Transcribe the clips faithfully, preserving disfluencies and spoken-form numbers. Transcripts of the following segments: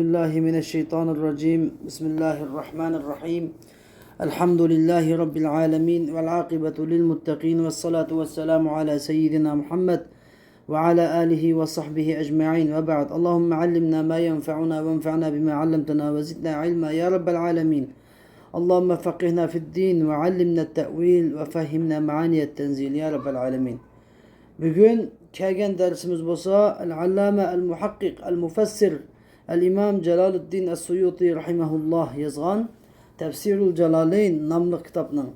بالله من الشيطان الرجيم. بسم الله الرحمن الرحيم. الحمد لله رب العالمين، والعاقبة للمتقين، والصلاة والسلام على سيدنا محمد وعلى آله وصحبه أجمعين، وبعد. اللهم علمنا ما ينفعنا، وانفعنا بما علمتنا، وزدنا علما يا رب العالمين. اللهم فقهنا في الدين، وعلمنا التأويل، وفهمنا معاني التنزيل يا رب العالمين. بۈگۈن كەلگەن دەرسىمىز بولسا، ئەل-ئاللامە ئەل-مۇھەققىق ئەل-مۇفەسسىر ئەل-ئىمام جالالىددىن ئەس-سۇيۇتى رەھىمەھۇللاھ يازغان تەفسىرۇل جالالەين ناملىق كىتابنىڭ،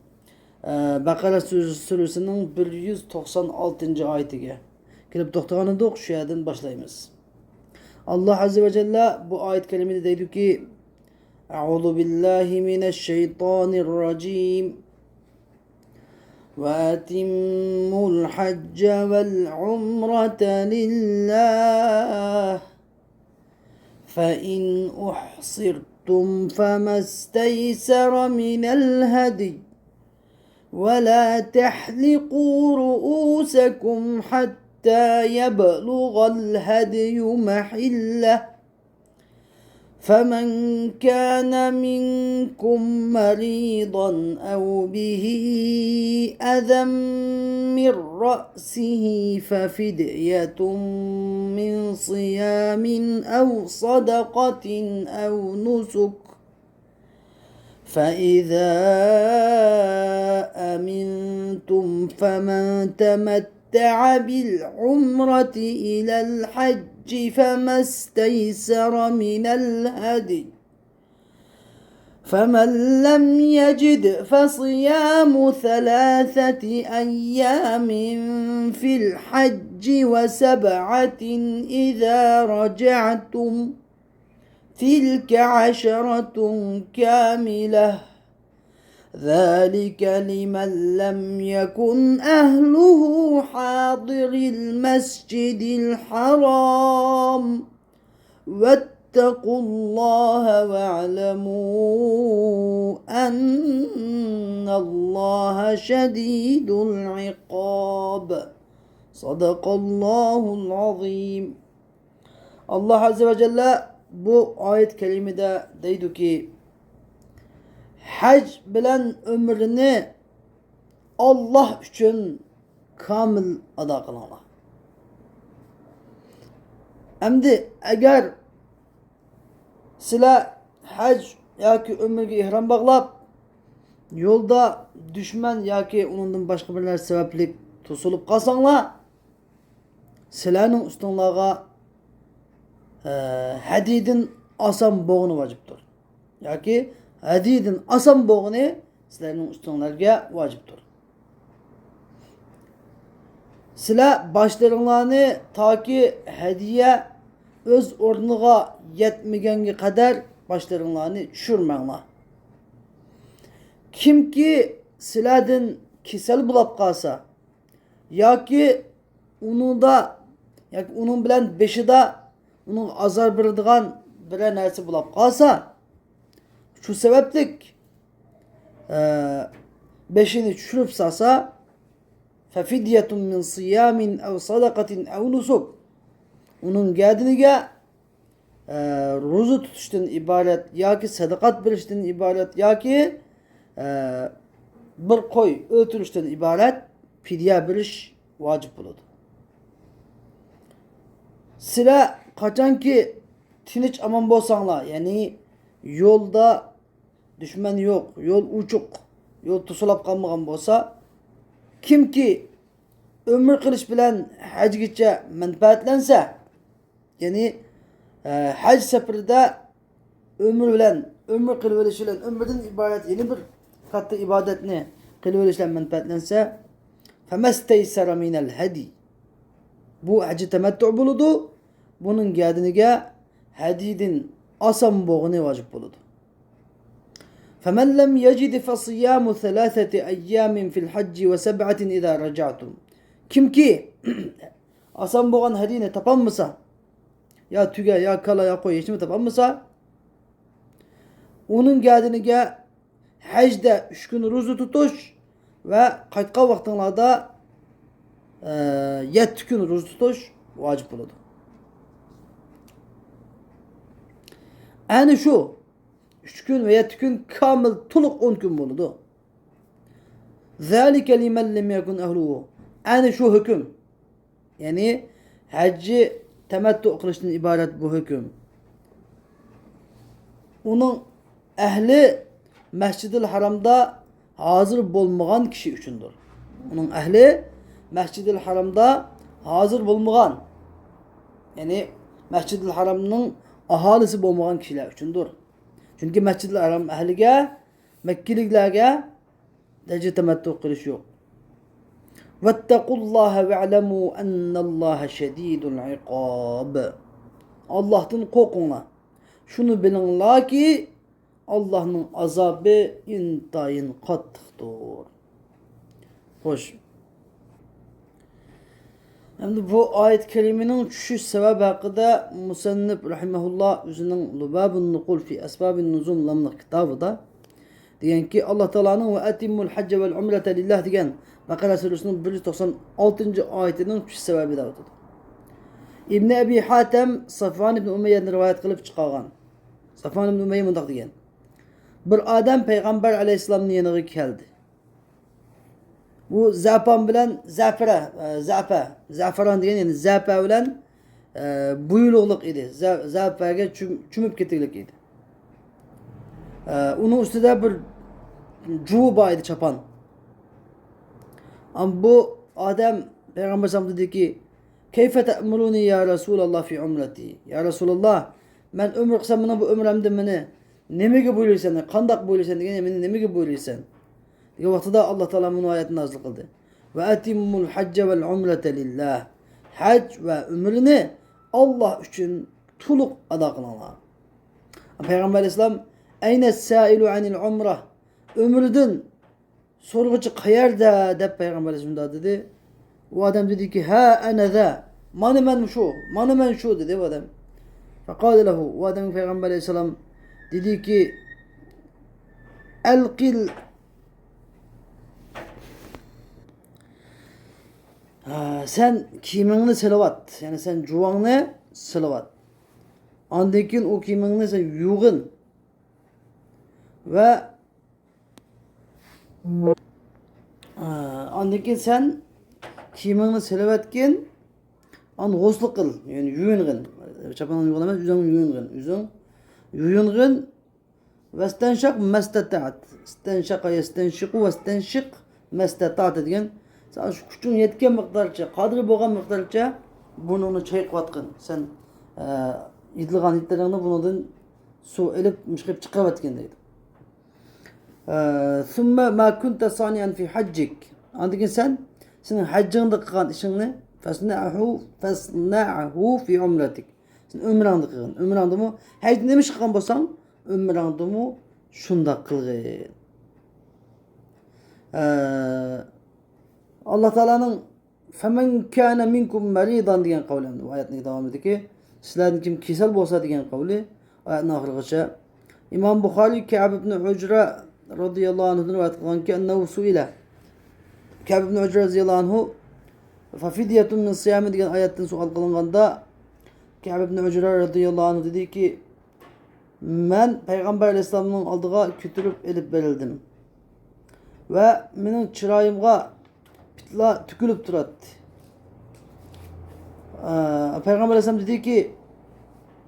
ئە، بەقەرە سۈرىسىنىڭ بىر يۈز توقسان ئالتىنچى ئايىتىگە كېلىپ توختىغان ئىدۇق، شۇ يەردىن باشلايمىز. ئاللاھ ئەززە ۋە جەللە بۇ ئايەت كەرىمىدە دەيدۇكى، أعوذ بالله من الشيطان الرجيم. وأتموا الحج والعمرة لله، فإن أحصرتم فما استيسر من الهدي، ولا تحلقوا رؤوسكم حتى يبلغ الهدي محله، فمن كان منكم مريضا أو به أذى من رأسه ففدية من صيام أو صدقة أو نسك، فإذا أمنتم فمن تمتع بالعمرة إلى الحج فما استيسر من الهدي، فمن لم يجد فصيام ثلاثة أيام في الحج وسبعة إذا رجعتم، تلك عشرة كاملة، ذلك لمن لم يكن أهله حاضر المسجد الحرام، واتقوا الله واعلموا أن الله شديد العقاب. صدق الله العظيم. ئاللاھ ئەززە ۋە جەللە بۇ ئايەت كەرىمىدە دەيدۇكى، ھەج بىلەن ئۆمرىنى ئاللاھ ئۈچۈن كامىل ئادا قىلىڭلار. ئەمدى ئەگەر سىلەر ھەج ياكى ئۆمرىگە ئېھرام باغلاپ، يولدا دۈشمەن ياكى ئۇنىڭدىن باشقا بىر نەرسە سەۋەبلىك توسۇلۇپ قالساڭلار، سىلەرنىڭ ئۈستۈڭلارغا، ئە، ھەدىيىدىن ئاسان بولغىنى ۋاجىپتۇر. ياكى ھەدىيىدىن ئاسان بولغىنى سىلەرنىڭ ئۈستۈڭلارگە ۋاجىپتۇر. سىلەر باشلىرىڭلارنى تاكى ھەدىيە ئۆز ئورنىغا يەتمىگەنگە قەدەر باشلىرىڭلارنى چۈشۈرمەڭلار. كىمكى سىلەردىن كېسەل بولاپ قالسا، ياكى ئۇنىڭدا، ياكى ئۇنىڭ بىلەن بېشىدا ئۇنىڭغا ئازار بېرىدىغان بىرەر نەرسە بولاپ قالسا، شۇ سەۋەبلىك، ئە، بېشىنى چۈشۈرۈپ سالسا، ففدية من صيام أو صدقة أو نسك. ئۇنىڭ گەدىنىگە ئە، روزا تۇتۇشتىن ئىبارەت ياكى سەدىقات بېرىشتىن ئىبارەت ياكى، ئە، بىر قوي ئۆلتۈرۈشتىن ئىبارەت پىدىيە بېرىش ۋاجىپ بولىدۇ. سىلەر قاچانكى تىنچ ئامان بولساڭلار، يەنى يولدا دۈشمەن يوق، يول ئوچۇق، يول توسۇلۇپ قالمىغان بولسا، كىمكى ئۆمرە قىلىش بىلەن ھەجگىچە مەنپەئەتلەنسە، يەنى، ئە، ھەج سەپىرىدە ئۆمرە بىلەن، ئۆمرە قىلىۋېلىش بىلەن، ئۆمرىدىن ئىبارەت يەنە بىر كاتتا ئىبادەتنى قىلىۋېلىش بىلەن مەنپەئەتلەنسە، فما استيسر من الهدي. بۇ ھەجى تەمەتتۇ بولىدۇ. بۇنىڭ گەدىنىگە ھەدىيىدىن ئاسان بولغىنى ۋاجىپ بولىدۇ. فمن لم يجد فصيام ثلاثة أيام في الحج وسبعة إذا رجعتم. كىمكى ئاسان بولغان ھەدىيىنى تاپالمىسا، يا تۆگە، يا كالا، يا قوي، ھېچنېمە تاپالمىسا، ئۇنىڭ گەدىنىگە ھەجدە ئۈچ كۈن روزا تۇتۇش ۋە قايتقان ۋاقتىڭلاردا، ئە، يەتتە كۈن روزا تۇتۇش ۋاجىپ بولىدۇ. ئەنە شۇ ئۈچ كۈن ۋە يەتتە كۈن كامىل، تولۇق ئون كۈن بولىدۇ. ذلك لمن لم يكن أهله. ئەنە شۇ ھۆكۈم. يەنى ھەججى تەمەتتۇ قىلىشتىن ئىبارەت بۇ ھۆكۈم. ئۇنىڭ ئەھلى مەسجىدىل ھارامدا ھازىر بولمىغان كىشى ئۈچۈندۇر. ئۇنىڭ ئەھلى مەسجىدىل ھارامدا ھازىر بولمىغان، يەنى مەسجىدىل ھارامنىڭ ئاھالىسى بولمىغان كىشىلەر ئۈچۈندۇر. چۈنكى مەسجىدىل ھارام ئەھلىگە، مەككىلىكلەرگە ھەججى تەمەتتۇ قىلىش يوق. واتقوا الله واعلموا أن الله شديد العقاب. ئاللاھتىن قورقۇڭلار. شۇنى بىلىڭلاركى، ئاللاھنىڭ ئازابى ئىنتايىن قاتتىقتۇر. خوش. ئەمدى بۇ ئايەت كەرىمىنىڭ چۈشۈش سەۋەبى ھەققىدە مۇسەننىپ رەھىمەھۇللا ئۆزىنىڭ لۇبابۇن نۇقۇل فى ئەسبابىن نۇزۇل ناملىق كىتابىدا دېگەنكى، ئاللا تائالانىڭ ۋە ئەتىممۇل ھەججە ۋەل ئۇمرەتە لىللاھ دېگەن بەقەرە سۈرىسىنىڭ بىر يۈز توقسان ئالتىنچى ئايىتىنىڭ چۈشۈش سەۋەبى دەۋاتىدۇ. ئىبنى ئەبى ھاتەم سەفۋان ئىبنى ئۇمەييەدىن رىۋايەت قىلىپ چىقارغان. سەفۋان ئىبنى ئۇمەييە مۇنداق دېگەن: بىر ئادەم پەيغەمبەر ئەلەيھىسسالامنىڭ يېنىغا كەلدى. بۇ زەپان بىلەن زەپىرە، ئە، زەپە، زەفىران دېگەن، يەنى زەپە بىلەن، ئە، بۇيۇلۇقلۇق ئىدى. زە-، زەپەگە چۈم-، چۆمۈپ كېتىگلىك ئىدى. ئە، ئۇنىڭ ئۈستىدە بىر جۇۋى بار ئىدى، چاپان. ئەمما بۇ ئادەم پەيغەمبەر ئەلەيھىسسالامغا دېدىكى، كيف تأمرني يا رسول الله في عمرتي؟ يا رسول الله، مەن ئۆمرە قىلسام، مېنىڭ بۇ ئۆمرەمدە مېنى نېمىگە بۇيرۇيسەن؟ قانداق بۇيرۇيسەن دېگەن، مېنى نېمىگە بۇيرۇيسەن؟ دېگەن ۋاقتىدا ئاللا تائالا مۇنۇ ئايەتنى نازىل قىلدى. وأتموا الحج والعمرة لله. ھەج ۋە ئۆمرىنى ئاللا ئۈچۈن تولۇق ئادا قىلىڭلار. پەيغەمبەر ئەلەيھىسسالام، أين السائل عن العمرة؟ ئۆمرىدىن سورىغۇچى قەيەردە؟ دەپ پەيغەمبەر ئەلەيھىسسالام دېدى. ئۇ ئادەم دېدىكى، ها ئەنە ذا، مانا مەن شۇ، مانا مەن شۇ، دېدى ئۇ ئادەم. فقال له، ئۇ ئادەمگە پەيغەمبەر ئەلەيھىسسالام دېدىكى، ئەلقىل، ھە، سەن كىيىمىڭنى سېلىۋات، يەنى سەن جۇۋاڭنى سېلىۋات. ئاندىن كېيىن ئۇ كىيىمىڭنى سەن يۇغىن ۋە ئاندىن كېيىن سەن كىيىمىڭنى سېلىۋەتكىن، ئان غۇسلى قىل، يەنى يۇيۇنغىن. چاپىنىڭنى يۇغىن ئەمەس، ئۆزۈڭ يۇيۇنغىن، ئۆزۈڭ يۇيۇنغىن. ۋەستەنشەق مەستەتەت. ئىستەنشەقە يەستەنشىقۇ ۋەستەنشىق مەستەتەت دېگەن، سەن شۇ كۈچۈڭ يەتكەن مىقدارچە، قادىر بولغان مىقدارچە بۇرنۇڭنى چايقىۋاتقىن. سەن، ئە، يېتىلغان ھېيتلىرىڭنى بۇنىڭدىن سۇ ئېلىپ، مۇشۇ قىلىپ چىقىرىۋەتكىن دەيدۇ. ئە، ثم ما كنت صانعا في حجك. ئاندىن كېيىن سەن سېنىڭ ھەججىڭدە قىلغان ئىشىڭنى، فاصنعه، فاصنعه في عمرتك. سەن ئۆمرەڭدە قىلغىن. ئۆمرەڭدىمۇ ھەجدە نېمە ئىش قىلغان بولساڭ، ئۆمرەڭدىمۇ شۇنداق قىلغىن. ئە، ئاللا تائالانىڭ فمن كان منكم مريضا دېگەن قەۋلى، ئەمدى ئايەتنىڭ داۋامىدىكى، سىلەردىن كىم كېسەل بولسا دېگەن قەۋلى، ئايەتنىڭ ئاخىرىغىچە. ئىمام بۇخارىي كەئب ئىبن ئۇجرە رەزىياللاھۇ ئەنھۇدىن رىۋايەت قىلغانكى، أنه سئل. كەئب ئىبن ئۇجرە رەزىياللاھۇ ئەنھۇ، ففدية من صيام دېگەن ئايەتتىن سوئال قىلىنغاندا، كەئب ئىبن ئۇجرە رەزىياللاھۇ ئەنھۇ دېدىكى، مەن پەيغەمبەر ئەلەيھىسسالامنىڭ ئالدىغا كۆتۈرۈپ ئېلىپ بېرىلدىم ۋە مېنىڭ چىرايىمغا پىتلار تۆكۈلۈپ تۇراتتى. ئە، پەيغەمبەر ئەلەيھىسسالام دېدىكى،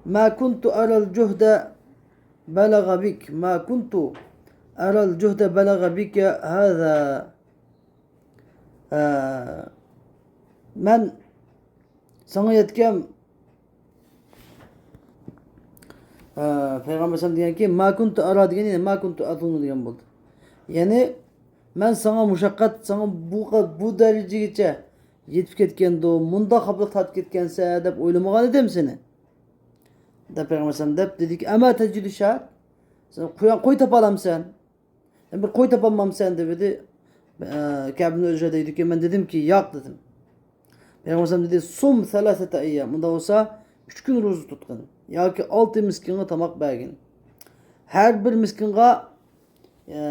ما كنت أرى الجهد بلغ بك، ما كنت أرى الجهد بلغ بك هذا. ئە، مەن ساڭا يەتكەن، ئە، پەيغەمبەر ئەلەيھىسسالام دېگەنكى، ما كنت أرى دېگەن، يەنى ما كنت أظن دېگەن بولدى. يەنى مەن ساڭا مۇشەققەت، ساڭا بۇ، بۇ دەرىجىگىچە يېتىپ كەتكەندۇ، مۇنداق خاپىلىق تارتىپ كەتكەنسەن دەپ ئويلىمىغان ئىدىم سېنى. دەپ پەيغەمبەر ئەلەيھىسسالام دەپ دېدىكى، أما تجد شاة؟ سەن قوي، قوي تاپالامسەن؟ سەن بىر قوي تاپالمامسەن دېدى. ئە، كەئب ئىبن ئۇجرە دەيدىكى، مەن دېدىمكى، ياق دېدىم. پەيغەمبەر ئەلەيھىسسالام دېدى، صم ثلاثة أيام، ئۇنداق بولسا ئۈچ كۈن روزا تۇتقىن ياكى ئالتە مىسكىنغا تاماق بەرگىن. ھەر بىر مىسكىنغا، ئە،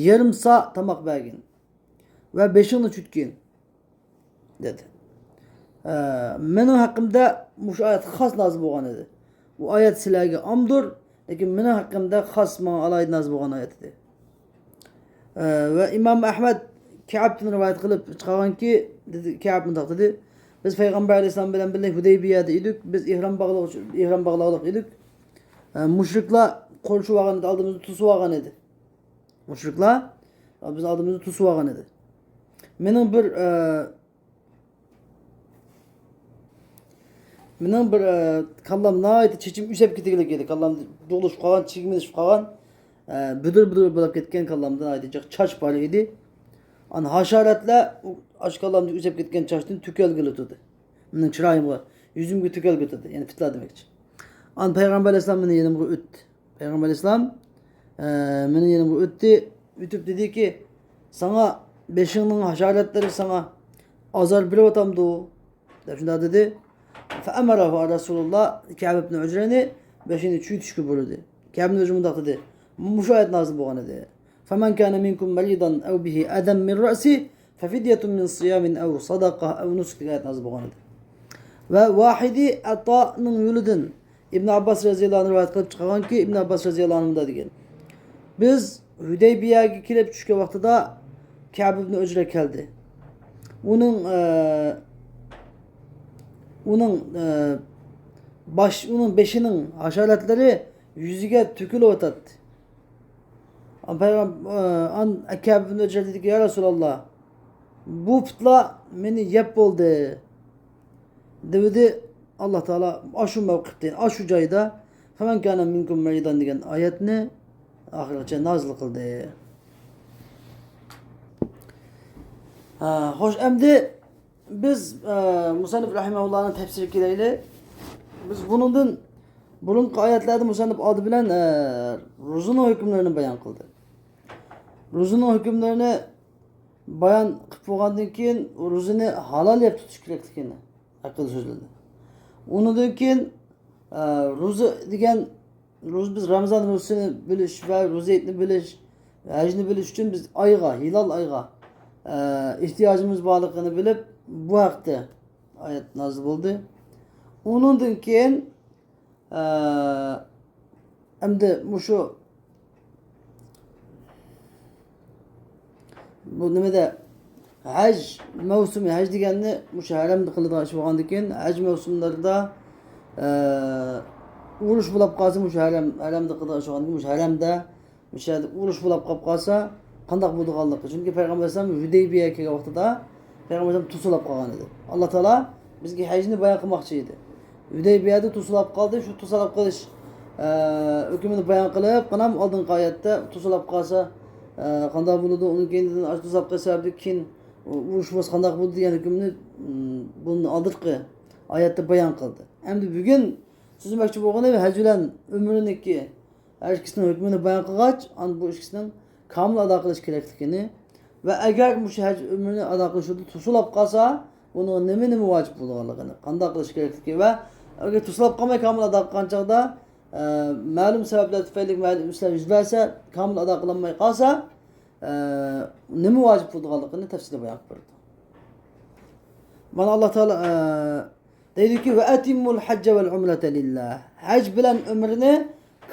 يېرىم سا تاماق بەرگىن ۋە بېشىڭنى چۈتكىن. دېدى. ئە، مېنىڭ ھەققىمدە مۇشۇ ئايەت خاس نازىل بولغان ئىدى. بۇ ئايەت سىلەرگە ئامدۇر، لېكىن مېنىڭ ھەققىمدە خاس ماڭا ئالاھىدە نازىل بولغان ئايەت ئىدى. ئە، ۋە ئىمام ئەھمەد كەئبتىن رىۋايەت قىلىپ چىقارغانكى، دېدى، كەئب مۇنداق دېدى: بىز پەيغەمبەر ئەلەيھىسسالام بىلەن بىللە ھۇدەيبىيەدە ئىدۇق، بىز ئېھرام باغلىغۇچ-، ئېھرام باغلاغلىق ئىدۇق. ئە، مۇشرىكلار قورشىۋالغان ئىدى، ئالدىمىزدا توسۇۋالغان ئىدى. مۇشرىكلار بىزنىڭ ئالدىمىزدا توسۇۋالغان ئىدى. مېنىڭ بىر، ئە، مېنىڭ بىر، ئە، كاللام ناھايىتى چېچىم ئۈسەپ كېتىگلىك ئىدى. كاللام دۇغلىشىپ قالغان، چىگمىلىشىپ قالغان، ئە، بۈدۈر-بۈدۈر بولۇپ كەتكەن كاللامدا ناھايىتى جىق چاچ بار ئىدى. ئانا ھاشاراتلار ئۇ ئاشۇ كاللامدىكى ئۈسەپ كەتكەن چاچتىن تۆكۈلگىلى تۇردى. مېنىڭ چىرايىمغا، يۈزۈمگە تۆكۈلگىلى تۇردى. يەنى پىتلار دېمەكچى. ئانا پەيغەمبەر ئەلەيھىسسالام مېنىڭ يېنىمغا ئۆتتى. پەيغەمبەر ئەلەيھىسسالام، ئە، مېنىڭ يېنىمغا ئۆتتى، ئۆتۈپ دېدىكى، ساڭا بېشىڭنىڭ ھاشاراتلىرى ساڭا ئازار بېرىۋاتامدۇ؟ دەپ شۇنداق دېدى. فەئەمەرەھۇ رەسۇلۇللا، كەئب ئىبنى ئۇجرەنى بېشىنى چۈشۈرتۈشكە بۇيرۇدى. كەئب ئىبنى ئۇجرە مۇنداق دېدى. مۇشۇ ئايەت نازىل بولغان ئىدى. فەمەن كانە مىنكۇم مەرىدەن ئەۋ بىھى ئەزەن مىن رەسى فەفىديەتۇن مىن سىيامىن ئەۋ سەدەقە ئەۋ نۇسۇك دېگەن ئايەت نازىل بولغان ئىدى. ۋە ۋاھىدى ئەتانىڭ يولىدىن ئىبن ئابباس رەزىياللاھۇ ئەنھۇ رىۋايەت قىلىپ چىقارغانكى، ئىبن ئابباس رەزىياللاھۇ ئەنھۇ مۇنداق دېگەن: بىز ھۇدەيبىيەگە كېلىپ چۈشكەن ۋاقتىدا كەئب ئىبنى ئۇجرە كەلدى. ئۇنىڭ، ئە، ئۇنىڭ، ئە، باش، ئۇنىڭ بېشىنىڭ ھاشاراتلىرى يۈزىگە تۆكۈلۈۋاتاتتى. پەيغەم-، ئان-، كەئب ئىبنى ئۇجرە دېدىكى، يا رەسۇلاللا، بۇ پۇتلار مېنى يەپ بولدى، دېۋىدى. ئاللا تائالا ئاشۇ مەۋقىپتىن، ئاشۇ جايدا فەمەن كانە مىنكۇم مەرىدان دېگەن ئايەتنى ئاخىرغىچە نازىل قىلدى. ھە، خوش، ئەمدى بىز، ئە، مۇسەننىپ رەھىمەھۇللانىڭ تەپسىرىگە كېلەيلى. بىز بۇنىڭدىن بۇرۇنقى ئايەتلەردە مۇسەننىپ ئالدى بىلەن، ئە، روزىنىڭ ھۆكۈملىرىنى بايان قىلدى. روزىنىڭ ھۆكۈملىرىنى بايان قىلىپ بولغاندىن كېيىن، روزىنى ھالال يەپ تۇتۇش كېرەكلىكىنى ھەققىدە سۆزلىدى. ئۇنىڭدىن كېيىن، ئە، روزا دېگەن روزا، بىز رامىزان روزىسىنى بىلىش ۋە روزا ھېيتنى بىلىش، ھەجنى بىلىش ئۈچۈن بىز ئايغا، ھىلال ئايغا، ئە، ئېھتىياجىمىز بارلىقىنى بىلىپ، بۇ ھەقتە ئايەت نازىل بولدى. ئۇنىڭدىن كېيىن، ئە، ئەمدى مۇشۇ بۇ نېمىدە ھەج مەۋسۇمى، ھەج دېگەننى مۇشۇ ھەرەمدە قىلىدىغان ئىش بولغاندىكىن، ھەج مەۋسۇملىرىدا، ئە، ئۇرۇش بولاپ قالسا، مۇشۇ ھەرەم، ھەرەمدە قىلىدىغان ئىش بولغاندىكىن، مۇشۇ ھەرەمدە، مۇشۇ يەردە ئۇرۇش بولاپ قاپ قالسا، قانداق بولىدىغانلىقى. چۈنكى پەيغەمبەر ئەلەيھىسسالام ھۇدەيبىيەگە كەلگەن ۋاقتىدا پەيغەمبەر ئەلەيھىسسالام توسۇلاپ قالغان ئىدى. ئاللا تائالا بىزگە ھەجنى بايان قىلماقچى ئىدى. ھۇدەيبىيەدە توسۇلاپ قالدى. شۇ توسۇلاپ قېلىش، ئە، ھۆكمىنى بايان قىلىپ، قانام ئالدىنقى ئايەتتە توسۇلاپ قالسا، ئە، قانداق بولىدۇ؟ ئۇنىڭ كېيىن ئاشۇ توسۇلاپ قېلىش سەۋەبلىك كېيىن ئۇ-، ئۇرۇش بولسا قانداق بولىدۇ دېگەن ھۆكۈمنى، م، بۇندىن ئالدىرقى ئايەتتە بايان قىلدى. ئەمدى بۈگۈن سۆزلىمەكچى بولغىنى ھەج بىلەن ئۆمرىنىڭكى ھەر ئىككىسىنىڭ ھۆكمىنى بايان قىلغاچ، ئاندىن بۇ ئىككىسىنىڭ كامىل ئادا قىلىش كېرەكلىكىنى ۋە ئەگەر مۇشۇ ھەج ئۆمرىنى ئادا قىلىش يولىدا توسۇلاپ قالسا، بۇنىڭغا نېمە، نېمە ۋاجىپ بولىدىغانلىقىنى، قانداق قىلىش كېرەكلىكى ۋە ئەگەر توسۇلاپ قالماي كامىل ئادا قىلغان چاغدا، ئە، مەلۇم سەۋەبلەر تۈپەيلى مەلۇم ئىشلار يۈز بەرسە، كامىل ئادا قىلالماي قالسا، ئە، نېمە ۋاجىپ بولىدىغانلىقىنى تەپسىلىي بايان قىلىپ بېرىدۇ. مانا ئاللا تائالا، ئە، دەيدۇكى، «ۋە ئەتىممۇل ھەججە ۋەل ئۇمرەتە لىللا.» ھەج بىلەن ئۆمرىنى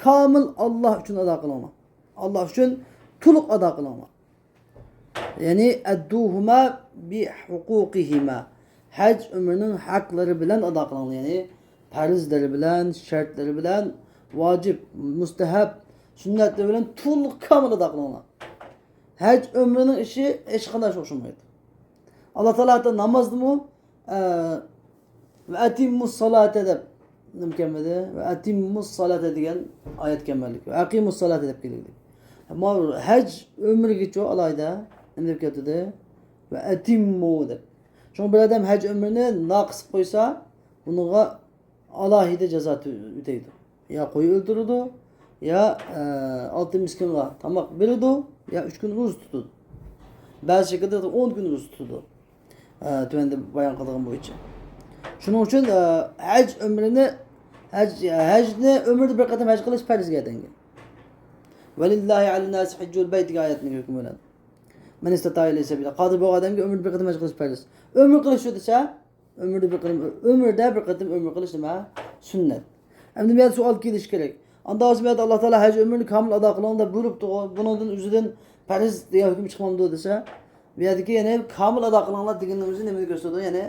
كامىل ئاللا ئۈچۈن ئادا قىلىڭلار. ئاللا ئۈچۈن تولۇق ئادا قىلىڭلار. يەنى، «ئەددۇھۇما بىھۇقۇقىھىما.» ھەج ئۆمرىنىڭ ھەقلىرى بىلەن ئادا قىلىڭلار. يەنى، پەرزلىرى بىلەن، شەرتلىرى بىلەن، ۋاجىپ، مۇستەھەب، سۈننەتلىرى بىلەن تولۇق كامىل ئادا قىلىڭلار. ھەج ئۆمرىنىڭ ئىشى ھېچقانداق ئىشقا ئوخشىمايدۇ. ئاللا تائالا ھەتتا نامازنىمۇ، ئە، «ۋە ئەتىممۇس سالاتا» دەپ نېمە كەلمىدى؟ «ۋە ئەتىممۇس سالاتا» دېگەن ئايەت كەلمەنلىك. «ۋە ئەقىمۇس سالاتا» دەپ كېلىدۇ. ئەمما ھەج ئۆمرىگىچۇ ئالاھىدە نېمە دەپ كەلتۈردى؟ «ۋە ئەتىممۇ» دەپ. شۇڭا بىر ئادەم ھەج ئۆمرىنى ناقىس قىلىپ قويسا، بۇنىڭغا ئالاھىدە جازا تۆ-، ئۆتەيدۇ. يا قوي ئۆلتۈرىدۇ، يا، ئە، ئالتە مىسكىنغا تاماق بېرىدۇ، يا ئۈچ كۈن روزا تۇتىدۇ. بەزى شەكىلدە ئون كۈن روزا تۇتىدۇ. ئە، تۆۋەندە بايان قىلغان بويىچە. شۇنىڭ ئۈچۈن، ئە، ھەج ئۆمرىنى، ھەج، ھەجنى ئۆمرىدە بىر قېتىم ھەج قىلىش پەرزگە ئەتەنگەن. «ۋەلىللاھى ئەلەنناسى ھەججۇل بەيت» دېگەن ئايەتنىڭ ھۆكمى بىلەن. «مەن ئىستەتائە ئىلەيھى سەبىلا.» قادىر بولغان ئادەمگە ئۆمرىدە بىر قېتىم ھەج قىلىش پەرز. ئۆمرە قىلىش شۇ دېسە، ئۆمرىدە بىر قېتىم، ئۆمرىدە بىر قېتىم ئۆمرە قىلىش نېمە؟ سۈننەت. ئەمدى بۇ يەردە سوئال كېلىشى كېرەك. ئاندا بولسا بۇ يەردە ئاللا تائالا ھەج ئۆمرىنى كامىل ئادا قىلىڭ دەپ بۇيرۇپتىغۇ، بۇنىڭدىن ئۆزىدىن پەرز دېگەن ھۆكۈم چىقمامدۇ دېسە، بۇ يەردىكى يەنى كامىل ئادا قىلىڭلار دېگىنىنىڭ ئۆزى نېمىنى كۆرسىتىدۇ؟ يەنى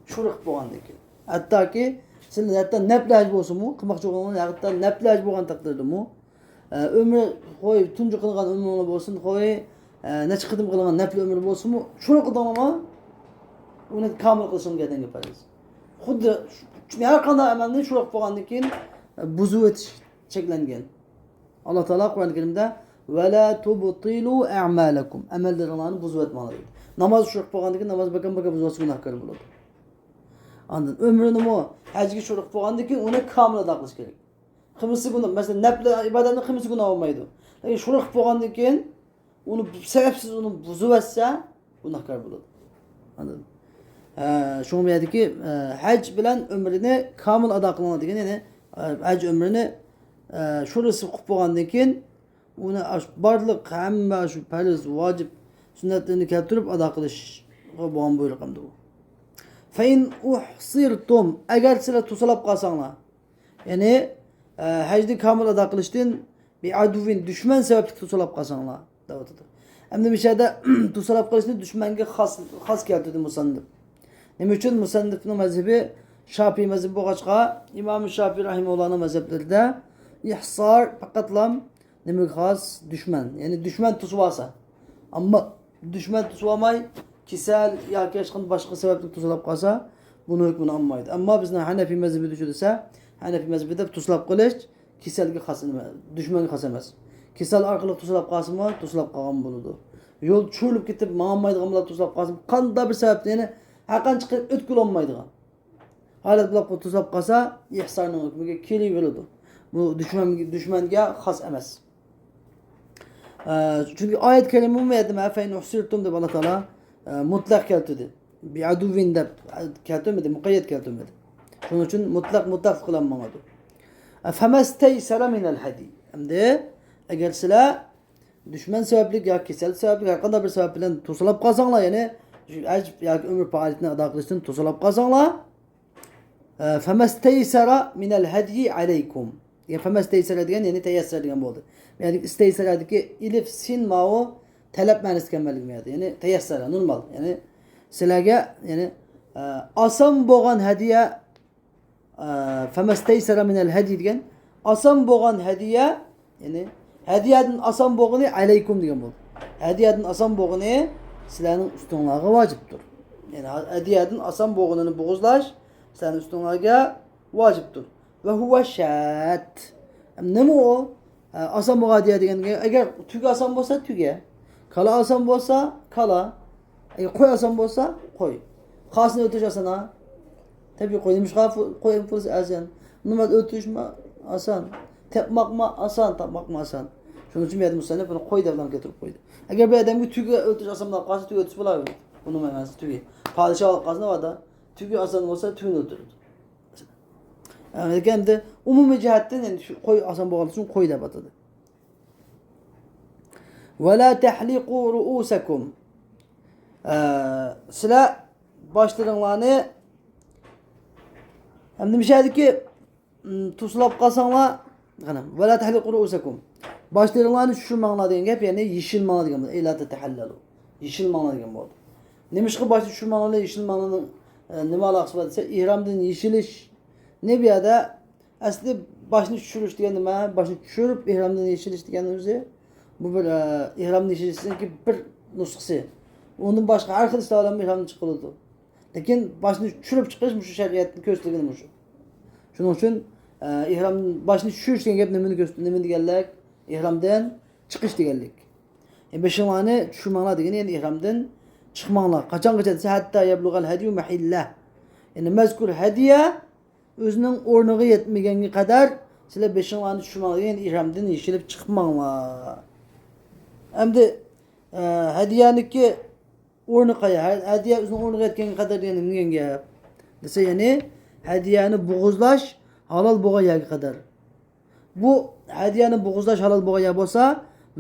شۇ قىلىپ بولغاندىن كېيىن. ھەتتاكى سىلەر ھەتتا نەپلى ھەج بولسىمۇ، قىلماقچى بولغان ھەتتا نەپلى ھەج بولغان تەقدىردىمۇ، ئە، ئۆمرە، خوي، تۇنجى قىلغان ئۆمرىڭلار بولسۇن، خوي، ئە، نەچچە قېتىم قىلغان نەپلى ئۆمرە بولسىمۇ، شۇنى قىلدىڭلارمۇ، ئۇنى كامىل قىلىشىڭ گەردەنگە پەرز. خۇددى شۇ، چۈنكى ھەر قانداق ئەمەلنى شۇ قىلىپ بولغاندىن كېيىن، ئە، بۇزۇۋېتىش چەكلەنگەن. ئاللا تائالا قۇرئان كەرىمدە، «ۋەلا تۇبتىلۇ ئەمالەكۇم»، ئەمەللىرىڭلارنى بۇزۇۋەتمەڭلار دەيدۇ. ناماز شۇ قىلىپ بولغاندىن كېيىن ناماز بەكەم بەكەم بۇزۇۋەتسە گۇناھكار بولىدۇ. ئاندىن ئۆمرىنىمۇ ھەجگە شۇ قىلىپ بولغاندىن كېيىن ئۇنى كامىل ئادا قىلىش كېرەك. قىلمىسا گۇناھ، مەسىلەن، نەپلى ئىبادەتنى قىلمىسا گۇناھ بولمايدۇ. لېكىن شۇ قىلىپ بولغاندىن كېيىن ئۇنى سەۋەبسىز ئۇنى بۇزۇۋەتسە، گۇناھكار بولىدۇ. ئاندىن، ئە، شۇڭا بۇ يەردىكى، ئە، ھەج بىلەن ئۆمرىنى كامىل ئادا قىلىڭ دېگەن، يەنى، ئە، ھەج ئۆمرىنى، ئە، شۇ رەسىم قىلىپ بولغاندىن كېيىن، ئۇنى ئاش-، بارلىق ھەممە شۇ پەرز، ۋاجىپ، سۈننەتلىرىنى كەلتۈرۈپ ئادا قىلىشقا بولغان بۇيرۇق ئەمدى بۇ. فَإِنْ أُحْصِرْتُمْ، ئەگەر سىلەر توسالاپ قالساڭلار، يەنى، ئە، ھەجنى كامىل ئادا قىلىشتىن، بِعَدُوٍ، دۈشمەن سەۋەبلىك توسالاپ قالساڭلار، دەۋاتىدۇ. ئەمدى مۇشۇ يەردە توسالاپ قېلىشنى دۈشمەنگە خاس، خاس كەلتۈردى مۇسەننىپ. نېمە ئۈچۈن؟ مۇسەننىپنىڭ مەزھىپى شاپىي مەزھىپى بولغاچقا، ئىمام شاپىي رەھىمەھۇللانىڭ مەزھەپلىرىدە ئىھسار پەقەتلا نېمىگە خاس؟ دۈشمەن. يەنى دۈشمەن توسۇۋالسا. ئەمما دۈشمەن توسۇۋالماي، كېسەل ياكى ھېچقانداق باشقا سەۋەبلىك توسۇلاپ قالسا، بۇنىڭ ھۆكمىنى ئالمايدۇ. ئەمما بىزنىڭ ھەنەفىي مەزھىپىدە شۇ دېسە، ھەنەفىي مەزھىپىدە توسۇلاپ قېلىش كېسەلگە خاس ئەمەس، دۈشمەنگە خاس ئەمەس. كېسەل ئارقىلىق توسۇلاپ قالسىمۇ، توسۇلاپ قالغان بولىدۇ. يول چۈشۈرۈلۈپ كېتىپ ماڭالمايدىغان بولۇپ توسۇلاپ قالسىمۇ، قانداق بىر سەۋەبتىن، يەنى ھەرقانچە قىلىپ ئۆتكىلى بولمايدىغان ھالەت بولۇپ توسۇلاپ قالسا، ئىھسارنىڭ ھۆكمىگە كېلىۋېرىدۇ. بۇ دۈشمەن، دۈشمەنگە خاس ئەمەس. ئە، چۈنكى ئايەت كەرىمىمۇ بۇ يەردە «فَإِنْ أُحْصِرْتُمْ» دەپ ئاللا تائالا، ئە، مۇتلەق كەلتۈردى. «بِعَدُوٍ» دەپ كەلتۈرمىدى، مۇقەييەت كەلتۈرمىدى. شۇنىڭ ئۈچۈن مۇتلەق، مۇتلەق قىلىنمايدۇ. ئە، «فَمَا اسْتَيْسَرَ مِنَ الْهَدْيِ». ئەمدى ئەگەر سىلەر دۈشمەن سەۋەبلىك ياكى كېسەل سەۋەبلىك، ھەر قانداق بىر سەۋەب بىلەن توسالاپ قالساڭلار، يەنى شۇ ھەج ياكى ئۆمرە پائالىيىتىنى ئادا قىلىشتىن توسالاپ قالساڭلار، ئە، «فَمَا اسْتَيْسَرَ مِنَ الْهَدْيِ عَلَيْكُمْ». يەنى «فَمَا اسْتَيْسَرَ» دېگەن، يەنى «تەيەسسەرە» دېگەن بولدى. يەنى «ئىستەيسەرە»دىكى ئېلىف، سىن، ماۋۇ تەلەپ مەنىسى كەلمەيدۇ بۇ يەردە. يەنى «تەيەسسەرە»، نورمال. يەنى سىلەرگە، يەنى، ئە، ئاسان بولغان ھەدىيە، ئە، «فَمَا اسْتَيْسَرَ مِنَ الْهَدْيِ» دېگەن، ئاسان بولغان ھەدىيە، يەنى ھەدىيەدىن ئاسان بولغىنى «عَلَيْكُمْ» دېگەن بولدى. ھەدىيەدىن ئاسان بولغىنى سىلەرنىڭ ئۈستۈڭلارغا ۋاجىپتۇر. يەنى ھە-، ھەدىيەدىن ئاسان بولغىنىنى بوغۇزلاش سىلەرنىڭ ئۈستۈڭلارغا ۋاجىپتۇر. «وَهُوَ شَاةٌ». نېمە ئۇ؟ ئاسان بولغان ھەدىيە دېگەنگە، ئەگەر تۆگە ئاسان بولسا تۆگە، كالا ئاسان بولسا كالا، ئەگەر قوي ئاسان بولسا قوي. قازىنى ئۆلتۈرۈش ئاسان ھە؟ تەبىئىي قوي. نېمىشقا؟ قوي پۇلى ئەرزان. نېمە ئۆلتۈرۈشمۇ ئاسان. تېپماقمۇ ئاسان، تاپماقمۇ ئاسان. شۇنىڭ ئۈچۈن بۇ يەردە مۇسەننىپ بۇنى قوي دەپ نام كەلتۈرۈپ قويدى. ئەگەر بىر ئادەمگە تۆگە ئۆلتۈرۈش ئاسان بولۇپ قالسا، تۆگە ئۆلتۈرسە بولار. بۇنىڭ مەنىسى تۆگە. پادىشاھ قازىنى باردا، تۆگە ئاسان بولسا تۆگىنى ئۆلتۈرىدۇ. ئەمدى ئومۇمىي جەھەتتىن، يەنى شۇ قوي ئاسان بولغانلىقى ئۈچۈن قوي دەپ ئاتىدى. «وَلَا تَحْلِقُوا رُءُوسَكُمْ». ئە، سىلەر باشلىرىڭلارنى، ئەمدى مۇشۇ يەردىكى، م، توسۇلاپ قالساڭلار، قېنى، «وَلَا تَحْلِقُوا رُءُوسَكُمْ». باشلىرىڭلارنى چۈشۈرمەڭلار دېگەن گەپ، يەنى يېشىلمەڭلار دېگەن بولدى. «لا تَتَحَلَّلُوا». يېشىلمەڭلار دېگەن بولدى. نېمىشقا باشنى چۈشۈرمەڭلار، يېشىلمەڭلارنىڭ، ئە، نېمە ئالاقىسى بار دېسە، ئېھرامدىن يېشىلىش. نېمە بۇ يەردە ئەسلى باشنى چۈشۈرۈش دېگەن نېمە؟ باشنى چۈشۈرۈپ ئېھرامدىن يېشىلىش دېگەن ئۆزى، بۇ بىر، ئە، ئېھرامدىن يېشىلىشنىڭكى بىر نۇسخىسى. ئۇنىڭ باشقا ھەر خىل ئىشلار بىلەن ئېھرامدىن چىقىلىدۇ. لېكىن باشنى چۈشۈرۈپ چىقىش مۇشۇ شەرئىيەتتە كۆرسىتىلگىنى مۇشۇ. شۇنىڭ ئۈچۈن، ئە، ئېھرام، باشنى چۈشۈرۈش دېگەن گەپ نېمىنى كۆرسىتىدۇ، نېمە دېگەنلىك؟ ئېھرامدىن چىقىش دېگەنلىك. ئە، بېشىڭلارنى چۈشۈرمەڭلار دېگىنى، يەنى ئېھرامدىن چىقماڭلار. قاچانغىچە دېسە، «حَتَّى يَبْلُغَ الْهَدْيُ مَحِلَّهُ». يەنى مەزكۇر ھەدىيە ئۆزىنىڭ ئورنىغا يەتمىگەنگە قەدەر سىلەر بېشىڭلارنى چۈشۈرمەڭلار، يەنى ئېھرامدىن يېشىلىپ چىقماڭلار. ئەمدى، ئە، ھەدىيەنىڭكى ئورنى قايا؟ ھە-، ھەدىيە ئۆزىنىڭ ئورنىغا يەتكەنگە قەدەر دېگەن نېمە دېگەن گەپ؟ دېسە، يەنى ھەدىيەنى بوغۇزلاش ھالال بولغان يەرگە قەدەر. بۇ ھەدىيەنى بوغۇزلاش ھالال بولغان يەر بولسا،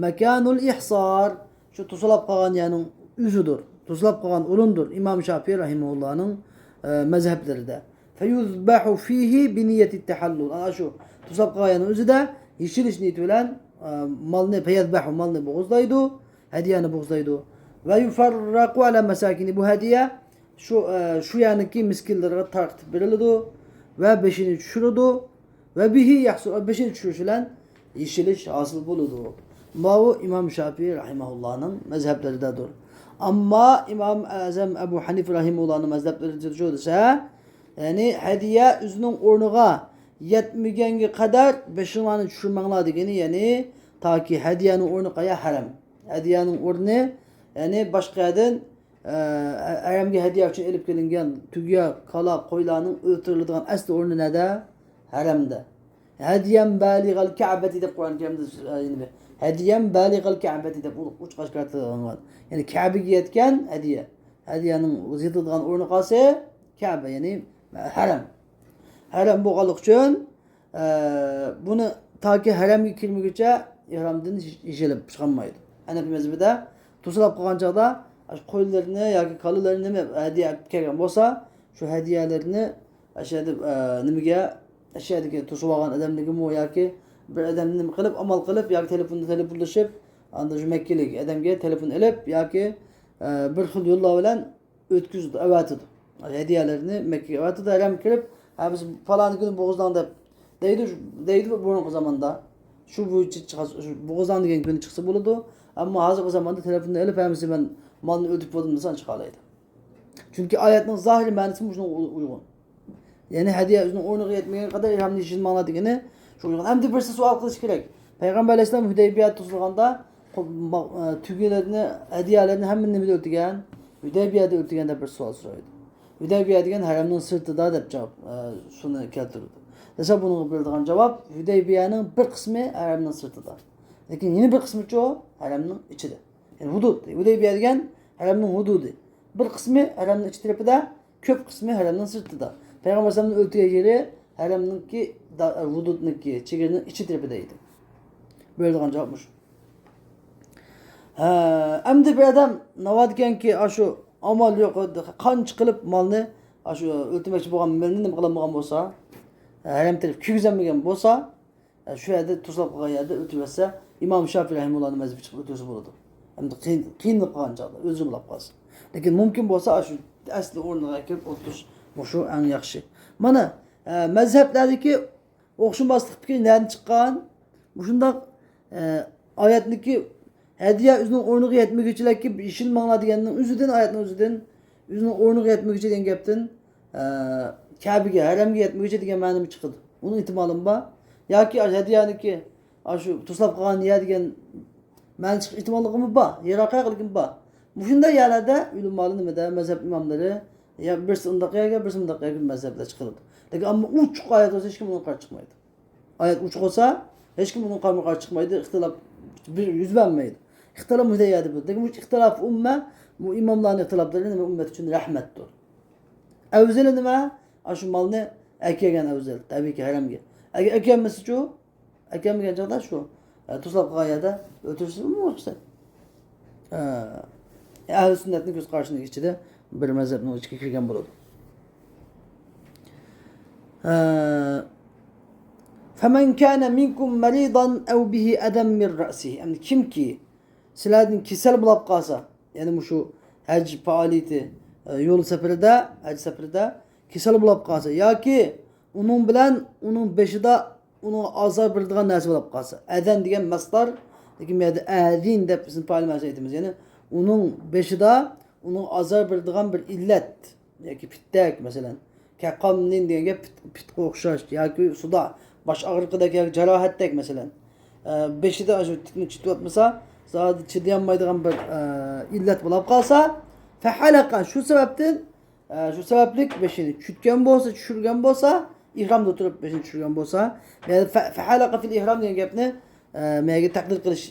مەكانۇل ئىھسار، شۇ توسۇلاپ قالغان يەرنىڭ ئۆزىدۇر. توسۇلاپ قالغان ئورۇندۇر. ئىمام شاپىي رەھىمەھۇللانىڭ، ئە، مەزھەپلىرىدە. فَيُذْبَحُ فِيهِ بِنِيَّةِ التَّحَلُّلِ. ئەنە شۇ توسۇلاپ قالغان يەرنىڭ ئۆزىدە يېشىلىش نىيىتى بىلەن، ئە، مالنى، فيذبح، مالنى بوغۇزلايدۇ، ھەدىيەنى بوغۇزلايدۇ. ويفرق على المساكين، بۇ ھەدىيە شۇ، ئە، شۇ يەرنىڭكى مىسكىنلىرىغا تارقىتىپ بېرىلىدۇ ۋە بېشىنى چۈشۈرىدۇ. وبه يحصل، بېشىنى چۈشۈرۈش بىلەن يېشىلىش ھاسىل بولىدۇ. ماۋۇ ئىمام شافىئى رەھىمەھۇللاھنىڭ مەزھەپلىرىدەدۇر. ئەمما ئىمام ئەزەم ئەبۇ ھەنىفە رەھىمەھۇللاھنىڭ مەزھەپلىرى شۇ دېسە، يەنى ھەدىيە ئۆزىنىڭ ئورنىغا يەتمىگەنگە قەدەر بېشىڭلارنى چۈشۈرمەڭلار دېگىنى، يەنى تاكى ھەدىيەنىڭ ئورنى قايا؟ ھەرەم. ھەدىيەنىڭ ئورنى، يەنى باشقا يەردىن، ئە، ھەرەمگە ھەدىيە ئۈچۈن ئېلىپ كېلىنگەن تۆگە، كالا، قويلارنىڭ ئۆلتۈرۈلىدىغان ئەسلى ئورنى نەدە؟ ھەرەمدە. ھەدىيەن بالىغەل كەبەتى دەپ قۇرئان كەرىمدە، ئە، نېمە؟ ھەدىيەن بالىغەل كەبەتى دەپ ئۇچ ئاشكارا تىلغا. يەنى كەبىگە يەتكەن ھەدىيە. ھەدىيەنىڭ يېتىدىغان ئورنى قايسى؟ كەبە، يەنى ھەرەم. ھەرەم بولغانلىقى ئۈچۈن، ئە، بۇنى تاكى ھەرەمگە كىرمىگۈچە ئېھرامدىن يېشىلىپ چىقالمايدۇ. ھەنەفىي مەزھىپىدە توسۇلۇپ قالغان چاغدا، ئاشۇ قويلىرىنى ياكى كالىلىرىنى نېمە ھەدىيە ئەپ كەلگەن بولسا، شۇ ھەدىيەلىرىنى ئاشۇ يەردە، ئە، نېمىگە، ئاشۇ يەردىكى توسۇۋالغان ئادەملىكىمۇ ياكى بىر ئادەمنى نېمە قىلىپ، ئامال قىلىپ ياكى تېلېفوندا تېلېفونلىشىپ، ئاندىن شۇ مەككىلىك ئادەمگە تېلېفون ئېلىپ ياكى، ئە، بىر خىل يوللار بىلەن ئۆتكۈزىدۇ، ئەۋەتىدۇ. ھەدىيەلەرنى مەككىگە ئەۋەتىدۇ، ھەرەمگە كىرىپ، ھە، بىز پالانى كۈنى بوغۇزلاڭ دەپ دەيدۇ، دەيدۇ بۇرۇنقى زاماندا. شۇ بويىچە چىقسا، شۇ بوغۇزلاڭ دېگەن كۈنى چىقسا بولىدۇ. ئەمما ھازىرقى زاماندا تېلېفوننى ئېلىپ، ھەممىسى مەن مالنى ئۆتۈپ بولدۇم دېسە چىقالايدۇ. چۈنكى ئايەتنىڭ زاھىرىي مەنىسى مۇشۇنىڭغا ئۇيغۇن. يەنى ھەدىيە ئۆزىنىڭ ئورنىغا يەتمىگەن قەدەر ئېھرامنى يېشىلماڭلار دېگىنى شۇ ئۇيغۇن. ئەمدى بىرسى سوئال قىلىشى كېرەك. پەيغەمبەر ئەلەيھىسسالام ھۇدەيبىيە توسۇلغاندا، قو-، ما-، ئە، تۆگىلەرنى، ھەدىيەلەرنى ھەممىنى نېمىدە ئۆتىگەن؟ ھۇدەيبىيەدە ئۆتىگەن دەپ بىر سوئال سورايدۇ. ھۇدەيبىيە دېگەن ھەرەمنىڭ سىرتىدا دەپ جاۋاب، ئە، شۇنى كەلتۈرىدۇ. دېسە بۇنىڭغا بېرىدىغان جاۋاب، ھۇدەيبىيەنىڭ بىر قىسمى ھەرەمنىڭ سىرتىدا. لېكىن يەنە بىر قىسمىچۇ؟ ھەرەمنىڭ ئىچىدە. يەنى ھۇدۇد. ھۇدەيبىيە دېگەن ھەرەمنىڭ ھۇدۇدى. بىر قىسمى ھەرەمنىڭ ئىچ تەرىپىدە، كۆپ قىسمى ھەرەمنىڭ سىرتىدا. پەيغەمبەر ئەلەيھىسسالامنىڭ ئۆلتۈرگەن يېرى ھەرەمنىڭكى دا-، ھۇدۇدنىڭكى چېگرىنىڭ ئىچى تەرىپىدە ئىدى. بېرىدىغان جاۋاب مۇشۇ. ھە، ئەمدى بىر ئادەم ناۋادىكەنكى، ئاشۇ ئامال يوق، قانچە قىلىپ مالنى، ئاشۇ ئۆلتۈرمەكچى بولغان مالنى نېمە قىلالمىغان بولسا، ھەرەم تەرەپ كىرگۈزەلمىگەن بولسا، شۇ يەردە توسۇلۇپ قالغان يەردە ئۆلتۈرۈۋەتسە، ئىمام شافىي رەھىمۇللانىڭ مەزھىپى چىقىپ ئۆلتۈرسە بولىدۇ. ئەمدى قىيىن، قىيىنلىق قالغان چاغدا ئۆزى بولاپ قالسا. لېكىن مۇمكىن بولسا، ئاشۇ ئەسلى ئورنىغا كىرىپ ئولتۇرۇش مۇشۇ ئەڭ ياخشى. مانا، ئە، مەزھەپلەردىكى ئوخشىماسلىق پىكرى نەدىن چىققان؟ مۇشۇنداق، ئە، ئايەتنىكى ھەدىيە ئۆزىنىڭ ئورنىغا يەتمىگۈچىلەرگە يېشىلماڭلار دېگەننىڭ ئۆزىدىن، ئايەتنىڭ ئۆزىدىن، ئۆزىنىڭ ئورنىغا يەتمىگۈچە دېگەن گەپتىن، ئە، كەبىگە، ھەرەمگە يەتمىگۈچە دېگەن مەنىمۇ چىقىدۇ. ئۇنىڭ ئېھتىمالىمۇ بار. ياكى ھەدىيەنىكى ئاشۇ توسۇلۇپ قالغان يەر دېگەن مەنە چىقىش ئېھتىماللىقىمۇ بار. يىراقراقلىقىمۇ بار. مۇشۇنداق يەرلەردە ئۆلىمالار نېمىدە، مەزھەپ ئىماملىرى، يا بىرسى ئۇنداق يەرگە، بىرسى ئۇنداق يەرگە مەزھەپلەر چىقىرىدۇ. لېكىن ئەمما ئوچۇق ئايەت بولسا ھېچكىم ئۇنىڭغا قارشى چىقمايدۇ. ئايەت ئوچۇق بولسا، ھېچكىم ئۇنىڭغا قارشى چىقمايدۇ، ئىختىلاپ يۈز بەرمەيدۇ. ئىختىلاپ مۇشۇنداق يەردە بولىدۇ. لېكىن مۇشۇ ئىختىلاپ ئۇممە، بۇ ئىماملارنىڭ ئىختىلاپلىرى نېمە ئۈممەت ئۈچۈن رەھمەتتۇر. ئەۋزىلى نېمە؟ ئاشۇ مالنى ئەكەلگەن ئەۋزەل، تەبىئىيكى، ھەرەمگە. ئەگەر ئەكەلمىسىچۇ؟ ئەكەلمىگەن چاغدا شۇ، ئە، توسۇلۇپ قالغان يەردە ئۆلتۈرسىمۇ رۇخسەت. ئە، ئەھلى سۈننەتنىڭ كۆز قارىشىنىڭ ئىچىدە بىر مەزھەپنىڭ ئىچىگە كىرگەن بولىدۇ. ئە، فمن كان منكم مريضا أو به أذى من رأسه. ئەمدى كىمكى سىلەردىن كېسەل بولاپ قالسا، يەنى مۇشۇ ھەج پائالىيىتى، ئە، يول سەپىرىدە، ھەج سەپىرىدە كېسەل بولاپ قالسا ياكى ئۇنىڭ بىلەن ئۇنىڭ بېشىدا ئۇنىڭغا ئازار بېرىدىغان نەرسە بولاپ قالسا. ئەزەن دېگەن مەسدار، لېكىن بۇ يەردە ئەزىن دەپ بىزنىڭ پائىل مەنىسىنى ئېيتىمىز. يەنى ئۇنىڭ بېشىدا ئۇنىڭغا ئازار بېرىدىغان بىر ئىللەت ياكى پىتتەك، مەسىلەن، كەقامنىن دېگەن گەپ پىت-، پىتقا ئوخشاش ياكى سۇدا باش ئاغرىقىدەك ياكى جاراھەتتەك، مەسىلەن. ئە، بېشىدا شۇ تىكنى چىتىۋاتمىسا، زادى چىدىيالمايدىغان بىر، ئە، ئىللەت بولاپ قالسا، فەھەلەقە، شۇ سەۋەبتىن ئە، شۇ سەۋەبلىك بېشىنى چۈشۈرگەن بولسا، چۈشۈرگەن بولسا، ئېھرامدا تۇرۇپ بېشىنى چۈشۈرگەن بولسا، يەنى فە-، فەھەلەقە فىل ئېھرام دېگەن گەپنى، ئە، مەگە تەقدىر قىلىش،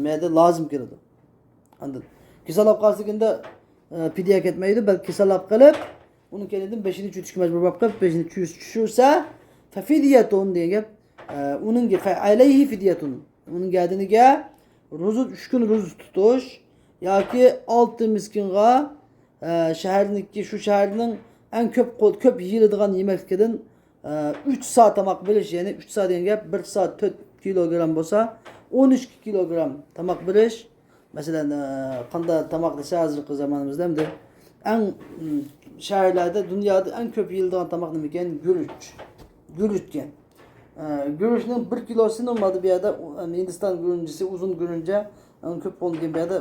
مەدە لازىم كېلىدۇ. ئاندىن كېسەللەپ قالسا، ئە، پىدىيە كەتمەيدۇ، بەلكى كېسەللەپ قېلىپ، ئۇنىڭ كەينىدىن بېشىنى چۈشۈرۈشكە مەجبۇر بولۇپ قېلىپ، بېشىنى چۈش-، چۈشۈرسە، فەفىدىيەتۇن دېگەن گەپ، ئە، ئۇنىڭ فەئەلەيھى فىدىيەتۇن. ئۇنىڭ گەدىنىگە روزا، ئۈچ كۈن روزا تۇتۇش ياكى ئالتە مىسكىنغا، ئە، شەھەرنىڭكى، شۇ شەھەرنىڭ ئەڭ كۆپ قول-، كۆپ يېيىلىدىغان يېمەكلىكىدىن، ئە، ئۈچ سا تاماق بېرىش، يەنى ئۈچ سا دېگەن گەپ، بىر سا تۆت كىلوگرام بولسا، ئون ئىككى كىلوگرام تاماق بېرىش. مەسىلەن، ئە، قانداق تاماق دېسە، ھازىرقى زامانىمىزدا ئەمدى ئەڭ، ئىم، شەھەرلەردە، دۇنيادا ئەڭ كۆپ يېيىلىدىغان تاماق نېمىكەن؟ گۈرۈچ. گۈرۈچكەن. ئە، گۈرۈچنىڭ بىر كىلوسى نورمالدا بۇ يەردە، ئۇ، ئەمدى ھىندىستان گۈرۈنچىسى، ئۇزۇن گۈرۈنچە، ئەڭ كۆپ قوللىنىلگەن بۇ يەردە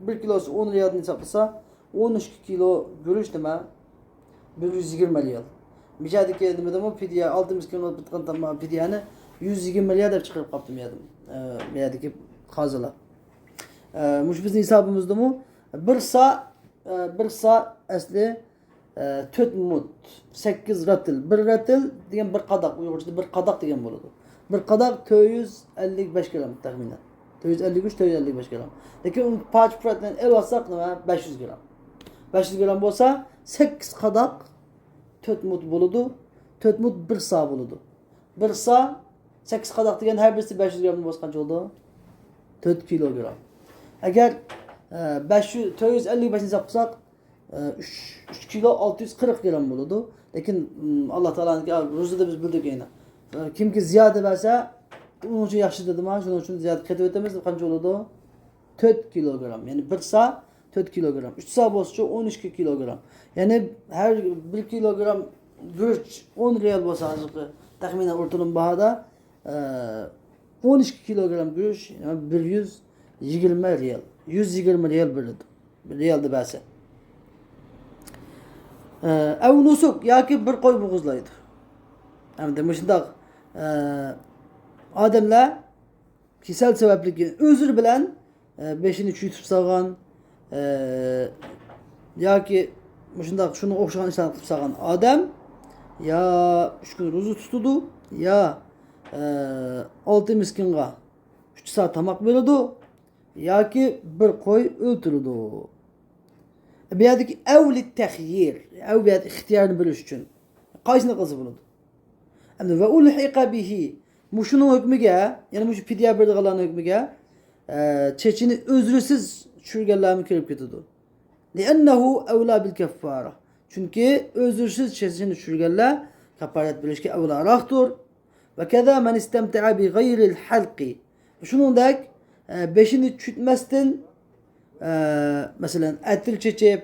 بىر كىلوسى ئون رىيالدىن ھېسابلىسا، ئون ئىككى كىلو گۈرۈچ نېمە؟ بىر يۈز يىگىرمە رىيال. مىجادىكى نېمىدىمۇ پىدىيە، ئالتە مىسكىنغا بېرىدىغان تاماق پىدىيەنى يۈز يىگىرمە رىيال دەپ چىقىرىپ قاپتۇ مىيادىم. ئە، مىيادىكى قازىلار. ئە، مۇشۇ بىزنىڭ ھېسابىمىزدىمۇ بىر سا، ئە، بىر سا ئەسلى، ئە، تۆت مۇت، سەككىز رەتىل. بىر رەتىل دېگەن بىر قاداق، ئۇيغۇرچىدا بىر قاداق دېگەن بولىدۇ. بىر قاداق تۆت يۈز ئەللىك بەش گرام تەخمىنەن. تۆت يۈز ئەللىك ئۈچ، تۆت يۈز ئەللىك بەش گرام. لېكىن ئۇنى پارچە پۇرات بىلەن ئېلىۋالساق نېمە؟ بەش يۈز گرام. بەش يۈز گرام بولسا، سەككىز قاداق تۆت مۇت بولىدۇ. تۆت مۇت بىر سا بولىدۇ. بىر سا، سەككىز قاداق دېگەن ھەر بىرسى بەش يۈز گرامدىن بولسا قانچە بولىدۇ؟ تۆت كىلوگرام. ئەگەر، ئە، بەش يۈز، تۆت يۈز ئەللىك بەشنى ھېساب قىلساق، ئۈچ، ئۈچ كىلو ئالتە يۈز قىرىق گرام بولىدۇ. لېكىن، ئىم، ئاللا تائالانىڭكى روزىدا بىز بىلدۇق يەنە. ئە، كىمكى زىيادە بەرسە، ئۇنىڭ ئۈچۈن ياخشى دېدىما، شۇنىڭ ئۈچۈن زىيادە قېتىۋېتىمىز دەپ قانچە بولىدۇ؟ تۆت كىلوگرام. يەنى بىر سا تۆت كىلوگرام. ئۈچ سا بولسىچۇ ئون ئىككى كىلوگرام. يەنى ھەر بىر كىلوگرام گۈرۈچ ئون رىيال بولسا، ھازىرقى تەخمىنەن ئوتتۇرا باھادا، ئە، ئون ئىككى كىلوگرام گۈرۈچ، يەنى بىر يۈز يىگىرمە رىيال. يۈز يىگىرمە رىيال بېرىدۇ. رىيالدا بەرسە. ئە، ئەۋ نۇسۇك ياكى بىر قوي بوغۇزلايدۇ. ئەمدى مۇشۇنداق، ئە، ئادەملەر كېسەل سەۋەبلىك ئۆزرى بىلەن، ئە، بېشىنى چۈشۈرۈپ سالغان، ئە، ياكى مۇشۇنداق شۇنىڭغا ئوخشىغان ئىشلارنى قىلىپ سالغان ئادەم يا ئۈچ كۈن روزا تۇتىدۇ، يا، ئە، ئالتە مىسكىنغا ئۈچ سا تاماق بېرىدۇ ياكى بىر قوي ئۆلتۈرىدۇ. بۇ يەردىكى ئەۋ لىتتەخيىر، ئەۋ بۇ يەردە ئىختىيارنى بېرىش ئۈچۈن. قايسىنى قىلسا بولىدۇ؟ ئەمدى ۋە ئۇلھىقە بىھى. مۇشۇنىڭ ھۆكمىگە، يەنى مۇشۇ پىدىيە بېرىدىغانلارنىڭ ھۆكمىگە، ئە، چېچىنى ئۆزرىسىز چۈشۈرگەنلەرمۇ كىرىپ كېتىدۇ. لىئەننەھۇ ئەۋلا بىل كەففارە. چۈنكى ئۆزرىسىز چېچىنى چۈشۈرگەنلەر كاپپارەت بېرىشكە ئەۋلاراقتۇر. ۋە كەزا مەن ئىستەمتەئە بى غەيرىل ھەلقى. شۇنىڭدەك، ئە، بېشىنى چۈشۈرتمەستىن، ئە، مەسىلەن، ئەتىر چېچىپ،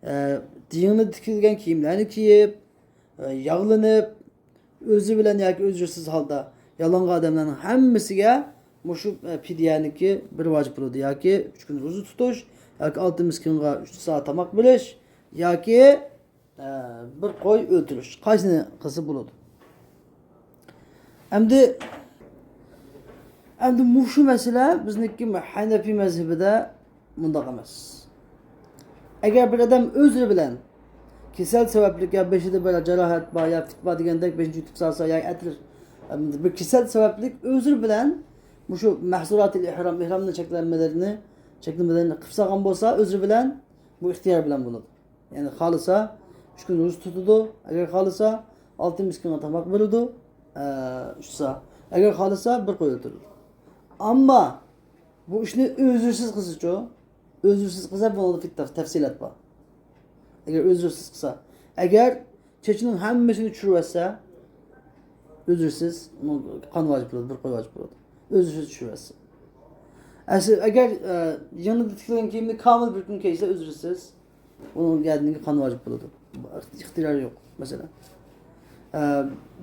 ئە، يېڭىدىن تىكىلگەن كىيىملەرنى كىيىپ، ئە، ياغلىنىپ، ئۆزى بىلەن ياكى ئۆزرىسىز ھالدا يالىڭاچ ئادەملەرنىڭ ھەممىسىگە مۇشۇ، ئە، پىدىيەنىڭكى بىر ۋاجىپ بولىدۇ. ياكى ئۈچ كۈن روزا تۇتۇش، ياكى ئالتە مىسكىنغا ئۈچ سا تاماق بېرىش، ياكى، ئە، بىر قوي ئۆلتۈرۈش. قايسىنى قىلسا بولىدۇ؟ ئەمدى، ئەمدى مۇشۇ مەسىلە بىزنىڭكى ھەنەفىي مەزھىپىدە مۇنداق ئەمەس. ئەگەر بىر ئادەم ئۆزرى بىلەن كېسەل سەۋەبلىك يا بېشىدا بىر جاراھەت بار يا پىت بار دېگەندەك بېشىنى چۈشۈرۈپ سالسا يا ئەتىر، بىر كېسەل سەۋەبلىك ئۆزرى بىلەن مۇشۇ مەھزۇراتىل ئىھرام، ئىھرامنىڭ چەكلەنمىلىرىنى، چەكلىمىلىرىنى قىلىپ سالغان بولسا ئۆزرى بىلەن، بۇ ئىختىيار بىلەن بولىدۇ. يەنى خالىسا ئۈچ كۈن روزا تۇتىدۇ، ئەگەر خالىسا ئالتە مىسكىنغا تاماق بېرىدۇ، ئە، ئۈچ سا. ئەگەر خالىسا بىر قوي ئۆلتۈرىدۇ. ئەمما بۇ ئىشنى ئۆزرىسىز قىلسىچۇ؟ ئۆزرىسىز قىلسا بۇنىڭدا تەف-، تەپسىلات بار. ئەگەر ئۆزرىسىز قىلسا، ئەگەر چېچىنىڭ ھەممىسىنى چۈشۈرۈۋەتسە، ئۆزرىسىز، ئۇنىڭ قان ۋاجىپ بولىدۇ، بىر قوي ۋاجىپ بولىدۇ. ئۆزرىسىز چۈشۈرۈۋەتسە. ئەسلى، ئەگەر، ئە، يېڭىدىن تىكىلگەن كىيىمنى كامىل بىر كۈن كىيسە، ئۆزرىسىز، ئۇنىڭ يەردىن قان ۋاجىپ بولىدۇ. ئىختىيارى يوق، مەسىلەن. ئە،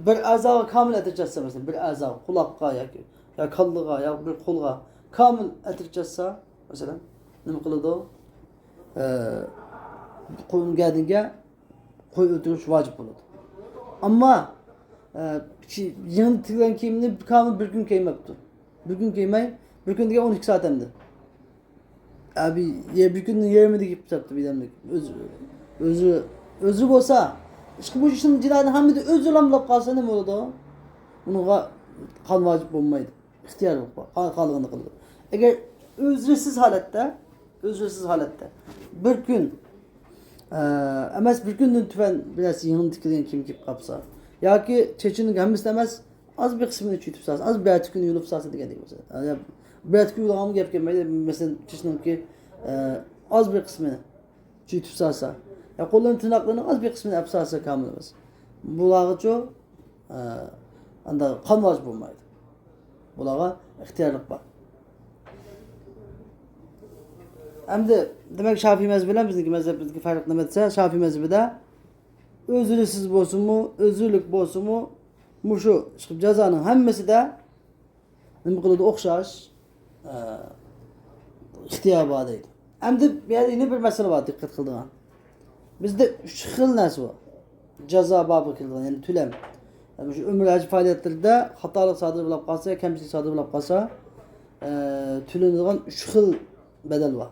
بىر ئەزاغا كامىل ئەتىر چاچسا، مەسىلەن، بىر ئەزاغا، قۇلاققا ياكى، يا كاللىغا، يا بىر قولغا كامىل ئەتىر چاچسا، مەسىلەن، نېمە قىلىدۇ؟ ئە، قولنىڭ گەدىنىگە قوي ئۆلتۈرۈش ۋاجىپ بولىدۇ. ئەمما، ئە، كى-، يېڭى تىكلەن كىيىمنى كامىل بىر كۈن كىيمەپتۇ. بىر كۈن كىيمەي، بىر كۈن دېگەن ئون ئىككى سائەت ئەمدى. ئەبى، يە بىر كۈننىڭ يېرىمىدە كىيىپ تاشلاپتۇ بىلەملىك. ئۆزى، ئۆزى، ئۆزى بولسا، ئىشقىلىپ مۇشۇ ئىشنى جىنايىنى ھەممىدە ئۆزى لاملاپ قالسا نېمە بولىدۇ؟ ئۇنىڭغا قان ۋاجىپ بولمايدۇ. ئىختىيار بار، خا-، خالىغىنىنى قىلىدۇ. ئەگەر ئۆزرىسىز ھالەتتە، ئۆزرىسىز ھالەتتە بىر كۈن، ئە، ئەمەس، بىر كۈندىن تۆۋەن بىر نەرسە يېڭىدىن تىكىلگەن كىيىم كىيىپ قاپسا ياكى چېچىنىڭ ھەممىسىنى ئەمەس، ئاز بىر قىسمىنى چۈشۈرتۈپ سالسا، ئاز بىر ئەتە كۈنى يۇلۇپ سالسا دېگەندەك بولسا. يا بىر ئەتە كۈنى يۇلغانمۇ گەپ كەلمەيدۇ. مەسىلەن، چېچىنىڭكى، ئە، ئاز بىر قىسمىنى چۈشۈرتۈپ سالسا، يا قوللىرىنى، تىرناقلىرىنىڭ ئاز بىر قىسمىنى ئەپ سالسا كامىل ئەمەس. بۇلارغىچۇ، ئە، ئاندا قان ۋاجىپ بولمايدۇ. بۇلارغا ئىختىيارلىق بار. ئەمدى دېمەك، شافىي مەزھىپى بىلەن بىزنىڭكى مەزھەپىمىزدىكى پەرق نېمە دېسە، شافىي مەزھىپىدە ئۆزرىسىز بولسىمۇ، ئۆزرىلىك بولسىمۇ، مۇشۇ جازانىڭ ھەممىسىدە نېمە قىلىدۇ؟ ئوخشاش، ئە، ئىختىيار بار دەيدۇ. ئەمدى بۇ يەردە يەنە بىر مەسىلە بار دىققەت قىلىدىغان. بىزدە ئۈچ خىل نەرسە بار. جازا بابىغا كېلىدىغان، يەنى تۆلەم. يەنى مۇشۇ ئۆمرە ھەج پائالىيەتلىرىدە خاتالىق سادىر بولۇپ قالسا، كەمچىلىك سادىر بولۇپ قالسا، ئە، تۆلىنىدىغان ئۈچ خىل بەدەل بار.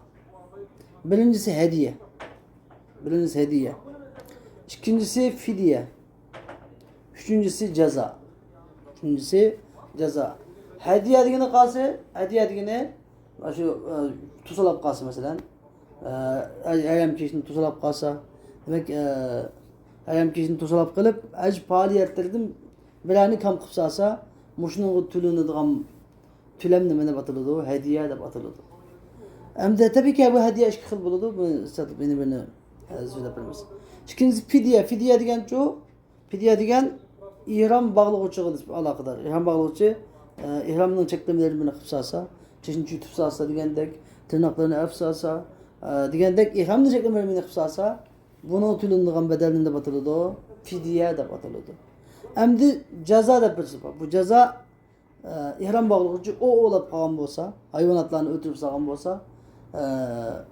بىرىنچىسى ھەدىيە. بىرىنچىسى ھەدىيە. ئىككىنچىسى فىدىيە. ئۈچىنچىسى جازا. ئۈچىنچىسى جازا. ھەدىيە دېگىنى قالسا، ھەدىيە دېگىنى شۇ، ئە، توسالاپ قالسا، مەسىلەن، ئە، ھەرەم كىيىشنى توسالاپ قالسا، دېمەك، ئە، ھەرەم كىيىشنى توسالاپ قېلىپ، ھەج پائالىيەتلىرىدىن بىرەرنى كام قىلىپ سالسا، مۇشۇنىڭغا تۆلىنىدىغان تۆلەم نېمە دەپ ئاتىلىدۇ؟ ھەدىيە دەپ ئاتىلىدۇ. ئەمدى، تەبىئىيكى، بۇ ھەدىيە ئىككى خىل بولىدۇ. بۇنى سىزلەرگە بىرنى، بىرنى، ئە، سۆزلەپ بېرىمىز. ئىككىنچىسى فىدىيە. فىدىيە دېگەنچۇ؟ فىدىيە دېگەن ئېھرام باغلىغۇچىغا نىسبەت ئالاقىدار. ئېھرام باغلىغۇچى، ئە، ئېھرامنىڭ چەكلىمىلىرىنى بىرنى قىلىپ سالسا، چېچىنى چۈشۈرتۈپ سالسا دېگەندەك، تىرناقلىرىنى ئەپ سالسا، ئە، دېگەندەك ئېھرامنىڭ چەكلىمىلىرىنى بىرنى قىلىپ سالسا، بۇنىڭ تۆلىنىدىغان بەدەلنى نېمە دەپ ئاتىلىدۇ؟ فىدىيە دەپ ئاتىلىدۇ. ئەمدى جازا دەپ بىرسى بار. بۇ جازا ئە، ئېھرام باغلىغۇچى ئوۋلاپ قالغان بولسا، ھايۋاناتلارنى ئۆلتۈرۈپ سالغان بولسا، ئە،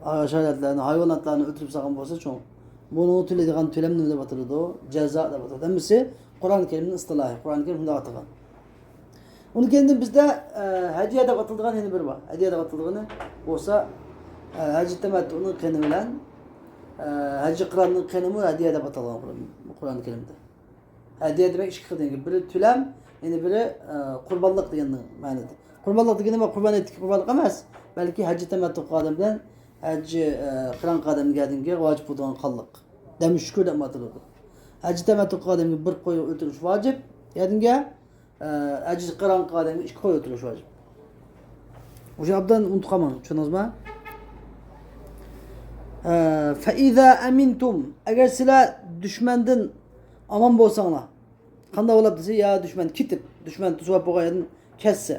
ھاشاراتلارنى، ھايۋاناتلارنى ئۆلتۈرۈپ سالغان بولسا، چوڭ. بۇنىڭغا تۆلەيدىغان تۆلەم نېمە دەپ ئاتىلىدۇ؟ جازا دەپ ئاتىلىدۇ. ھەممىسى قۇرئان كەرىمنىڭ ئىستىلاھى. قۇرئان كەرىم شۇنداق ئاتىغان. ئۇنىڭ كەينىدىن بىزدە، ئە، ھەدىيە دەپ ئاتىلىدىغان يەنە بىرى بار. ھەدىيە دەپ ئاتىلىدىغىنى بولسا، ئە، ھەججى تەمەتتۇنىڭ قېنى بىلەن، ئە، ھەججى قىراننىڭ قېنىمۇ ھەدىيە دەپ ئاتالغان قۇرئان كەرىمدە. ھەدىيە دېمەك ئىككى خىل دېگەن. بىرى تۆلەم، يەنە بىرى، ئە، قۇربانلىق دېگەننىڭ مەنىدە. قۇربانلىق دېگىنى نېمە؟ قۇربان ئېتىش، قۇربانلىق ئەمەس، بەلكى ھەججى تەمەتتۇ قىلغان ئادەم بىلەن ھەججى، ئە، قىران قىلغان ئادەمگە ۋاجىپ بولىدىغان قانلىق. دەمى شۈكۈر دەپمۇ ئاتىلىدۇ. ھەججى تەمەتتۇ قىلغان ئادەمگە بىر قوي ئۆلتۈرۈش ۋاجىپ. يەنىگە ئە، ھەججى قىران قىلغان ئادەمگە ئىككى قوي ئۆلتۈرۈش ۋاجىپ. ئۇشۇ ئوبدان ئۇنتۇپ قالماڭ، چۈشەندىڭىزمۇ؟ ئە، فەئىزا ئەمىنتۇم، ئەگەر سىلەر دۈشمەندىن ئامان بولساڭلار، قانداق بولۇپ دېسە، يا دۈشمەن كېتىپ، دۈشمەن توسۇۋاپ بولغان يەردىن كەتسە،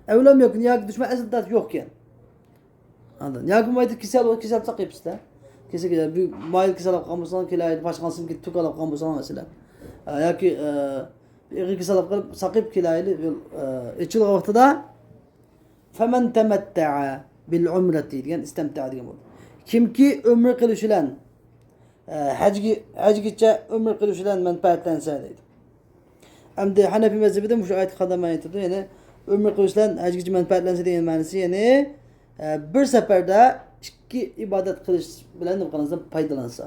ئەۋلەم يەكۇن، ياكى دۈشمەن ئەسلىدە يوقكەن. ئاندىن ياكى مايدا كېسەل، كېسەل ساقىيىپسىز-دە. كېسەل، كېسەل، بىر مايدا كېسەل ئاپ قالمىسىڭ، كېلەيلى، باشقا سىمكە تۈك ئاپ قالمىسىڭ، مەسىلەن. ئە، ياكى، ئە، ئېغىر كېسەل ئاپ قېلىپ، ساقىيىپ كېلەيلى، يول، ئە، ئېچىلغان ۋاقتىدا، فەمەن تەمەتتەئە بىل ئۇمرەتى دېگەن، ئىستەمتەئە دېگەن بولدى. كىمكى ئۆمرە قىلىش بىلەن، ئە، ھەجگە، ھەجگىچە ئۆمرە قىلىش بىلەن مەنپەئەتلەنسە دەيدۇ. ئەمدى ھەنەفىي مەزھىپىدە مۇشۇ ئايەتكە قانداق مەنە ئېيتىدۇ؟ يەنى ئۆمرە قىلىش بىلەن ھەجگىچە مەنپەئەتلەنسە دېگەن مەنىسى، يەنى، ئە، بىر سەپەردە ئىككى ئىبادەت قىلىش بىلەن نېمە قىلىنسا، پايدىلانسا.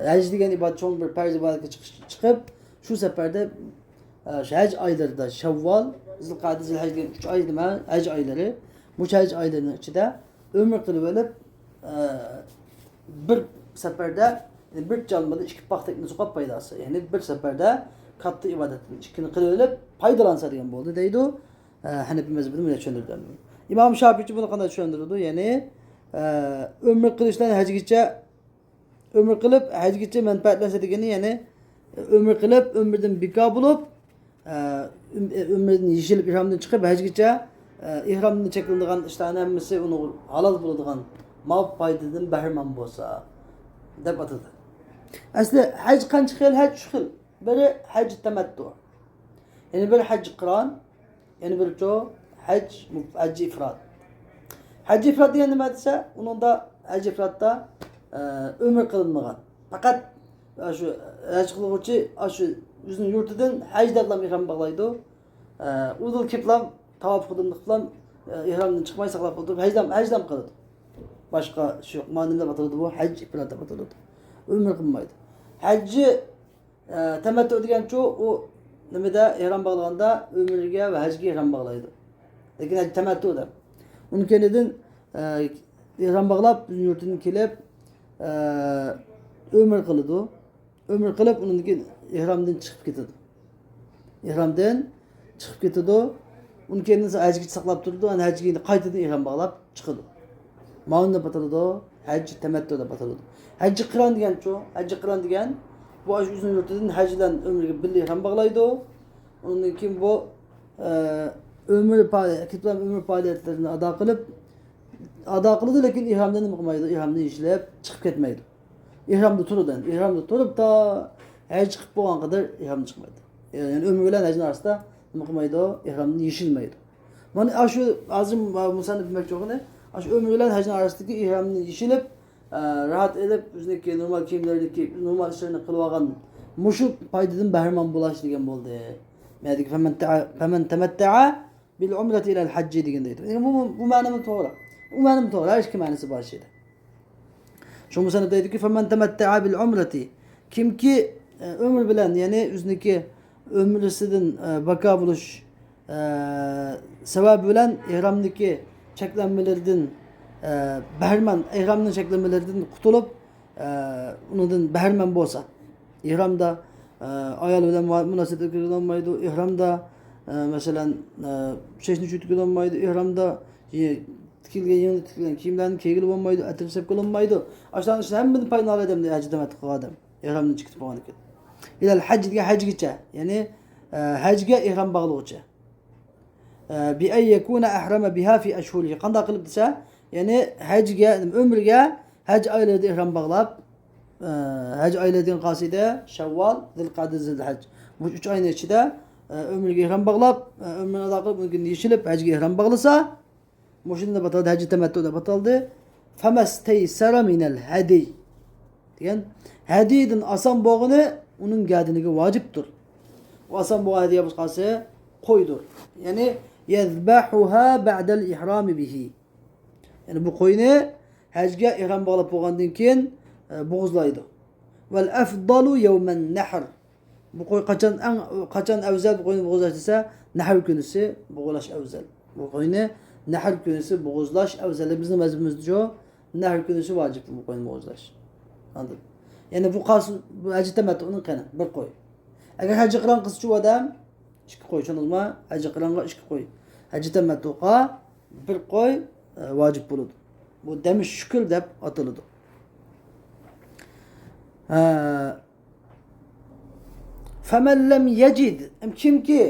ھەج دېگەن ئىبادەت چوڭ بىر پەرز ئىبادەتكە چىقىش، چىقىپ، شۇ سەپەردە، ئە، شۇ ھەج ئايلىرىدا، شەۋۋال، زىلقەدە، زىلھەج دېگەن ئۈچ ئاي نېمە؟ ھەج ئايلىرى. مۇشۇ ھەج ئايلىرىنىڭ ئىچىدە ئۆمرە قىلىۋېلىپ، ئە، بىر سەپەردە، يەنى بىر چالمىدا ئىككى پاختەكنى سوقۇپ پايدا ئالسا، يەنى بىر سەپەردە كاتتا ئىبادەتتىن ئىككىنى قىلىۋېلىپ پايدىلانسا دېگەن بولدى دەيدۇ، ئە، ھەنەپىي مەزھىپىدە بۇنى چۈشەندۈرىدۇ. ئىمام شاپىئىچى بۇنى قانداق چۈشەندۈرىدۇ؟ يەنى، ئە، ئۆمرە قىلىش بىلەن ھەجگىچە، ئۆمرە قىلىپ ھەجگىچە مەنپەئەتلەنسە دېگىنى، يەنى ئۆمرە قىلىپ، ئۆمرىدىن بىكار بولۇپ، ئە، ئۆم-، ئۆمرىدىن يېشىلىپ، ئېھرامدىن چىقىپ، ھەجگىچە، ئە، ئېھرامدىن چەكلىنىدىغان ئىشلارنى ھەممىسى ئۇنىڭغا ھالال بولىدىغان، مال پايدىدىن بەھرىمەن بولسا، دەپ ئاتىدۇ. ئەسلى ھەج قانچە خىل؟ ھەج ئۈچ خىل. بىرى ھەج تەمەتتۇ. يەنى بىرى ھەج قىران. يەنە بىرىچۇ ھەج، ھەج ئىفراد. ھەج ئىفراد دېگەن نېمە دېسە، ئۇنىڭدا ھەج ئىفرادتا، ئە، ئۆمرە قىلىنمىغان. پەقەت، ئە، شۇ ھەج قىلغۇچى، ئە، شۇ ئۆزىنىڭ يۇرتىدىن ھەج دەپلا ئېھرام باغلايدۇ. ئە، ئۇدۇل كېپلا تاۋاپ قىلدىم دەپلا، ئە، ئېھرامدىن چىقماي ساقلاپ ئولتۇرۇپ، ھەجلا، ھەجلا قىلىدۇ. باشقا شۇ يوق. مانا نېمە دەپ ئاتىلىدۇ بۇ؟ ھەج ئىفراد دەپ ئاتىلىدۇ. ئۆمرە قىلمايدۇ. ھەججى ئە، تەمەتتۇ دېگەنچۇ، ئۇ نېمىدە ئېھرام باغلىغاندا ئۆمرىگە ۋە ھەجگە ئېھرام باغلايدۇ. لېكىن ھەج تەمەتتۇ دەپ. ئۇنىڭ كەينىدىن، ئە، ئېھرام باغلاپ، يۇرتىدىن كېلىپ، ئە، ئۆمرە قىلىدۇ. ئۆمرە قىلىپ، ئۇنىڭدىن كېيىن ئېھرامدىن چىقىپ كېتىدۇ. ئېھرامدىن چىقىپ كېتىدۇ. ئۇنىڭ كەينىدىن ھەجگىچە ساقلاپ تۇرىدۇ. ئەنە ھەجگە قايتىدىن ئېھرام باغلاپ چىقىدۇ. ماۋۇنى دەپ ئاتىلىدۇ، ھەج تەمەتتۇ دەپ ئاتىلىدۇ. ھەج قىران دېگەنچۇ؟ ھەج قىران دېگەن، بۇ ئاشۇ ئۆزىنىڭ يۇرتىدىن ھەج بىلەن ئۆمرىگە بىللە ئېھرام باغلايدۇ. ئۇنىڭدىن كېيىن بۇ، ئە، ئۆمۈر پائال-، كېتىپ قالغان ئۆمۈر پائالىيەتلىرىنى ئادا قىلىپ، ئادا قىلىدۇ، لېكىن ئېھرامدىن نېمە قىلمايدۇ؟ ئېھرامدىن يېشىلىپ چىقىپ كەتمەيدۇ. ئېھرامدا تۇرىدۇ ئەمدى. ئېھرامدا تۇرۇپ تا ھەج قىلىپ بولغان قەدەر ئېھرامدىن چىقمايدۇ. يەنى ئۆمرە بىلەن ھەجنىڭ ئارىسىدا نېمە قىلمايدۇ؟ ئېھرامدىن يېشىلمەيدۇ. مانا ئاشۇ ھازىر مۇسەننىپ دېمەكچى بولغىنى، ئاشۇ ئۆمرە بىلەن ھەجنىڭ ئارىسىدىكى ئېھرامدىن يېشىلىپ، ئە، راھەت ئېلىپ، ئۆزىنىڭكى نورمال كىيىملىرىنى كىيىپ، نورمال ئىشلىرىنى قىلىۋالغان مۇشۇ پايدىدىن بەھرىمەن بولاش دېگەن بولدى. نەدىكى فەمەن تەمەتتەئە بىل ئۇمرەتى ئىلەل ھەججى دېگەندە ئېيتىلغان. بۇ، بۇ مەنىمۇ توغرا. بۇ مەنىمۇ توغرا. ھەر ئىككى مەنىسى بار شۇ يەردە. شۇ مۇسەننىپ دەيدۇكى، فەمەن تەمەتتەئە بىل ئۇمرەتى. كىمكى، ئە، ئۆمرە بىلەن، يەنى ئۆزىنىڭكى ئۆمرىسىدىن، ئە، باكا بولۇش، ئە، سەۋەبى بىلەن ئېھرامدىكى چەكلەنمىلىرىدىن، ئە، بەھرىمەن، ئېھرامنىڭ چەكلەنمىلىرىدىن قۇتۇلۇپ، ئە، ئۇنىڭدىن بەھرىمەن بولسا، ئېھرامدا، ئە، ئايال بىلەن مۇ-، مۇناسىۋەت ئۆتكۈزگىلى بولمايدۇ، ئېھرامدا، ئە، مەسىلەن، ئە، چېچىنى چۈشۈرتكىلى بولمايدۇ، ئېھرامدا يە-، تىكىلگەن، يېڭىدىن تىكىلگەن كىيىملەرنى كىيگىلى بولمايدۇ، ئەتىر سېپكىلى بولمايدۇ. ئاشۇلارنىڭ ئىچىدىن ھەممىدىن پايدىلىنالايدۇ ئەمدى ھەج تەمەتتۇ قىلغان ئادەم، ئېھرامدىن چىقىپ بولغاندىن كېيىن. ئىلەل ھەج دېگەن ھەجگىچە، يەنى، ئە، ھەجگە ئېھرام باغلىغۇچە. ئە، بىئەن يەكۇنە ئەھرەمە بىھا فى ئەشھۇرىھا. قانداق قىلىپ دېسە، يەنى ھەجگە، ئۆمرىگە ھەج ئايلىرىدا ئېھرام باغلاپ، ئە، ھەج ئايلىرىدىن قالسىدە شەۋۋال، زىلقەدە، زىلھەج. بۇ ئۈچ ئاينىڭ ئىچىدە، ئە، ئۆمرىگە ئېھرام باغلاپ، ئە، ئۆمرىنى ئادا قىلىپ، ئۇنىڭ كېيىن يېشىلىپ ھەجگە ئېھرام باغلىسا، مۇشۇنى دەپ ئاتالدى، ھەججى تەمەتتۇ دەپ ئاتالدى. فەمەستەيسەرە مىنەل ھەدىي دېگەن، ھەدىيدىن ئاسان بولغىنى ئۇنىڭ گەدىنىگە ۋاجىپتۇر. ئۇ ئاسان بولغان ھەدىيە بولسا قالسا قويدۇر. يەنى، يەزبەھۇھا بەئدەل ئىھرامى بىھى. يەنى بۇ قوينى ھەجگە ئېھرام باغلاپ بولغاندىن كېيىن، ئە، بوغۇزلايدۇ. ۋەل ئەفدالۇ يەۋمەن نەھر. بۇ قوي قاچان ئەڭ، قاچان ئەۋزەل بۇ قوينى بوغۇزلاش دېسە، نەھر كۈنىسى بوغۇزلاش ئەۋزەل. بۇ قوينى نەھر كۈنىسى بوغۇزلاش ئەۋزەل. بىزنىڭ مەزھىپىمىزدە شۇ، نەھر كۈنىسى ۋاجىپ بۇ قوينى بوغۇزلاش. ئاندىن، يەنى بۇ قالسۇن، بۇ ھەججى تەمەتتۇنىڭ قېنى، بىر قوي. ئەگەر ھەججى قىران قىلسىچۇ ئادەم، ئىككى قوي، چۈشەندىڭىزمۇ؟ ھەججى قىرانغا ئىككى قوي. ھەججى تەمەتتۇغا بىر قوي، ئە، ۋاجىپ بولىدۇ. بۇ دەمى شۈكۈر دەپ ئاتىلىدۇ. ھە. فەمەن لەم يەجىد، كىمكى،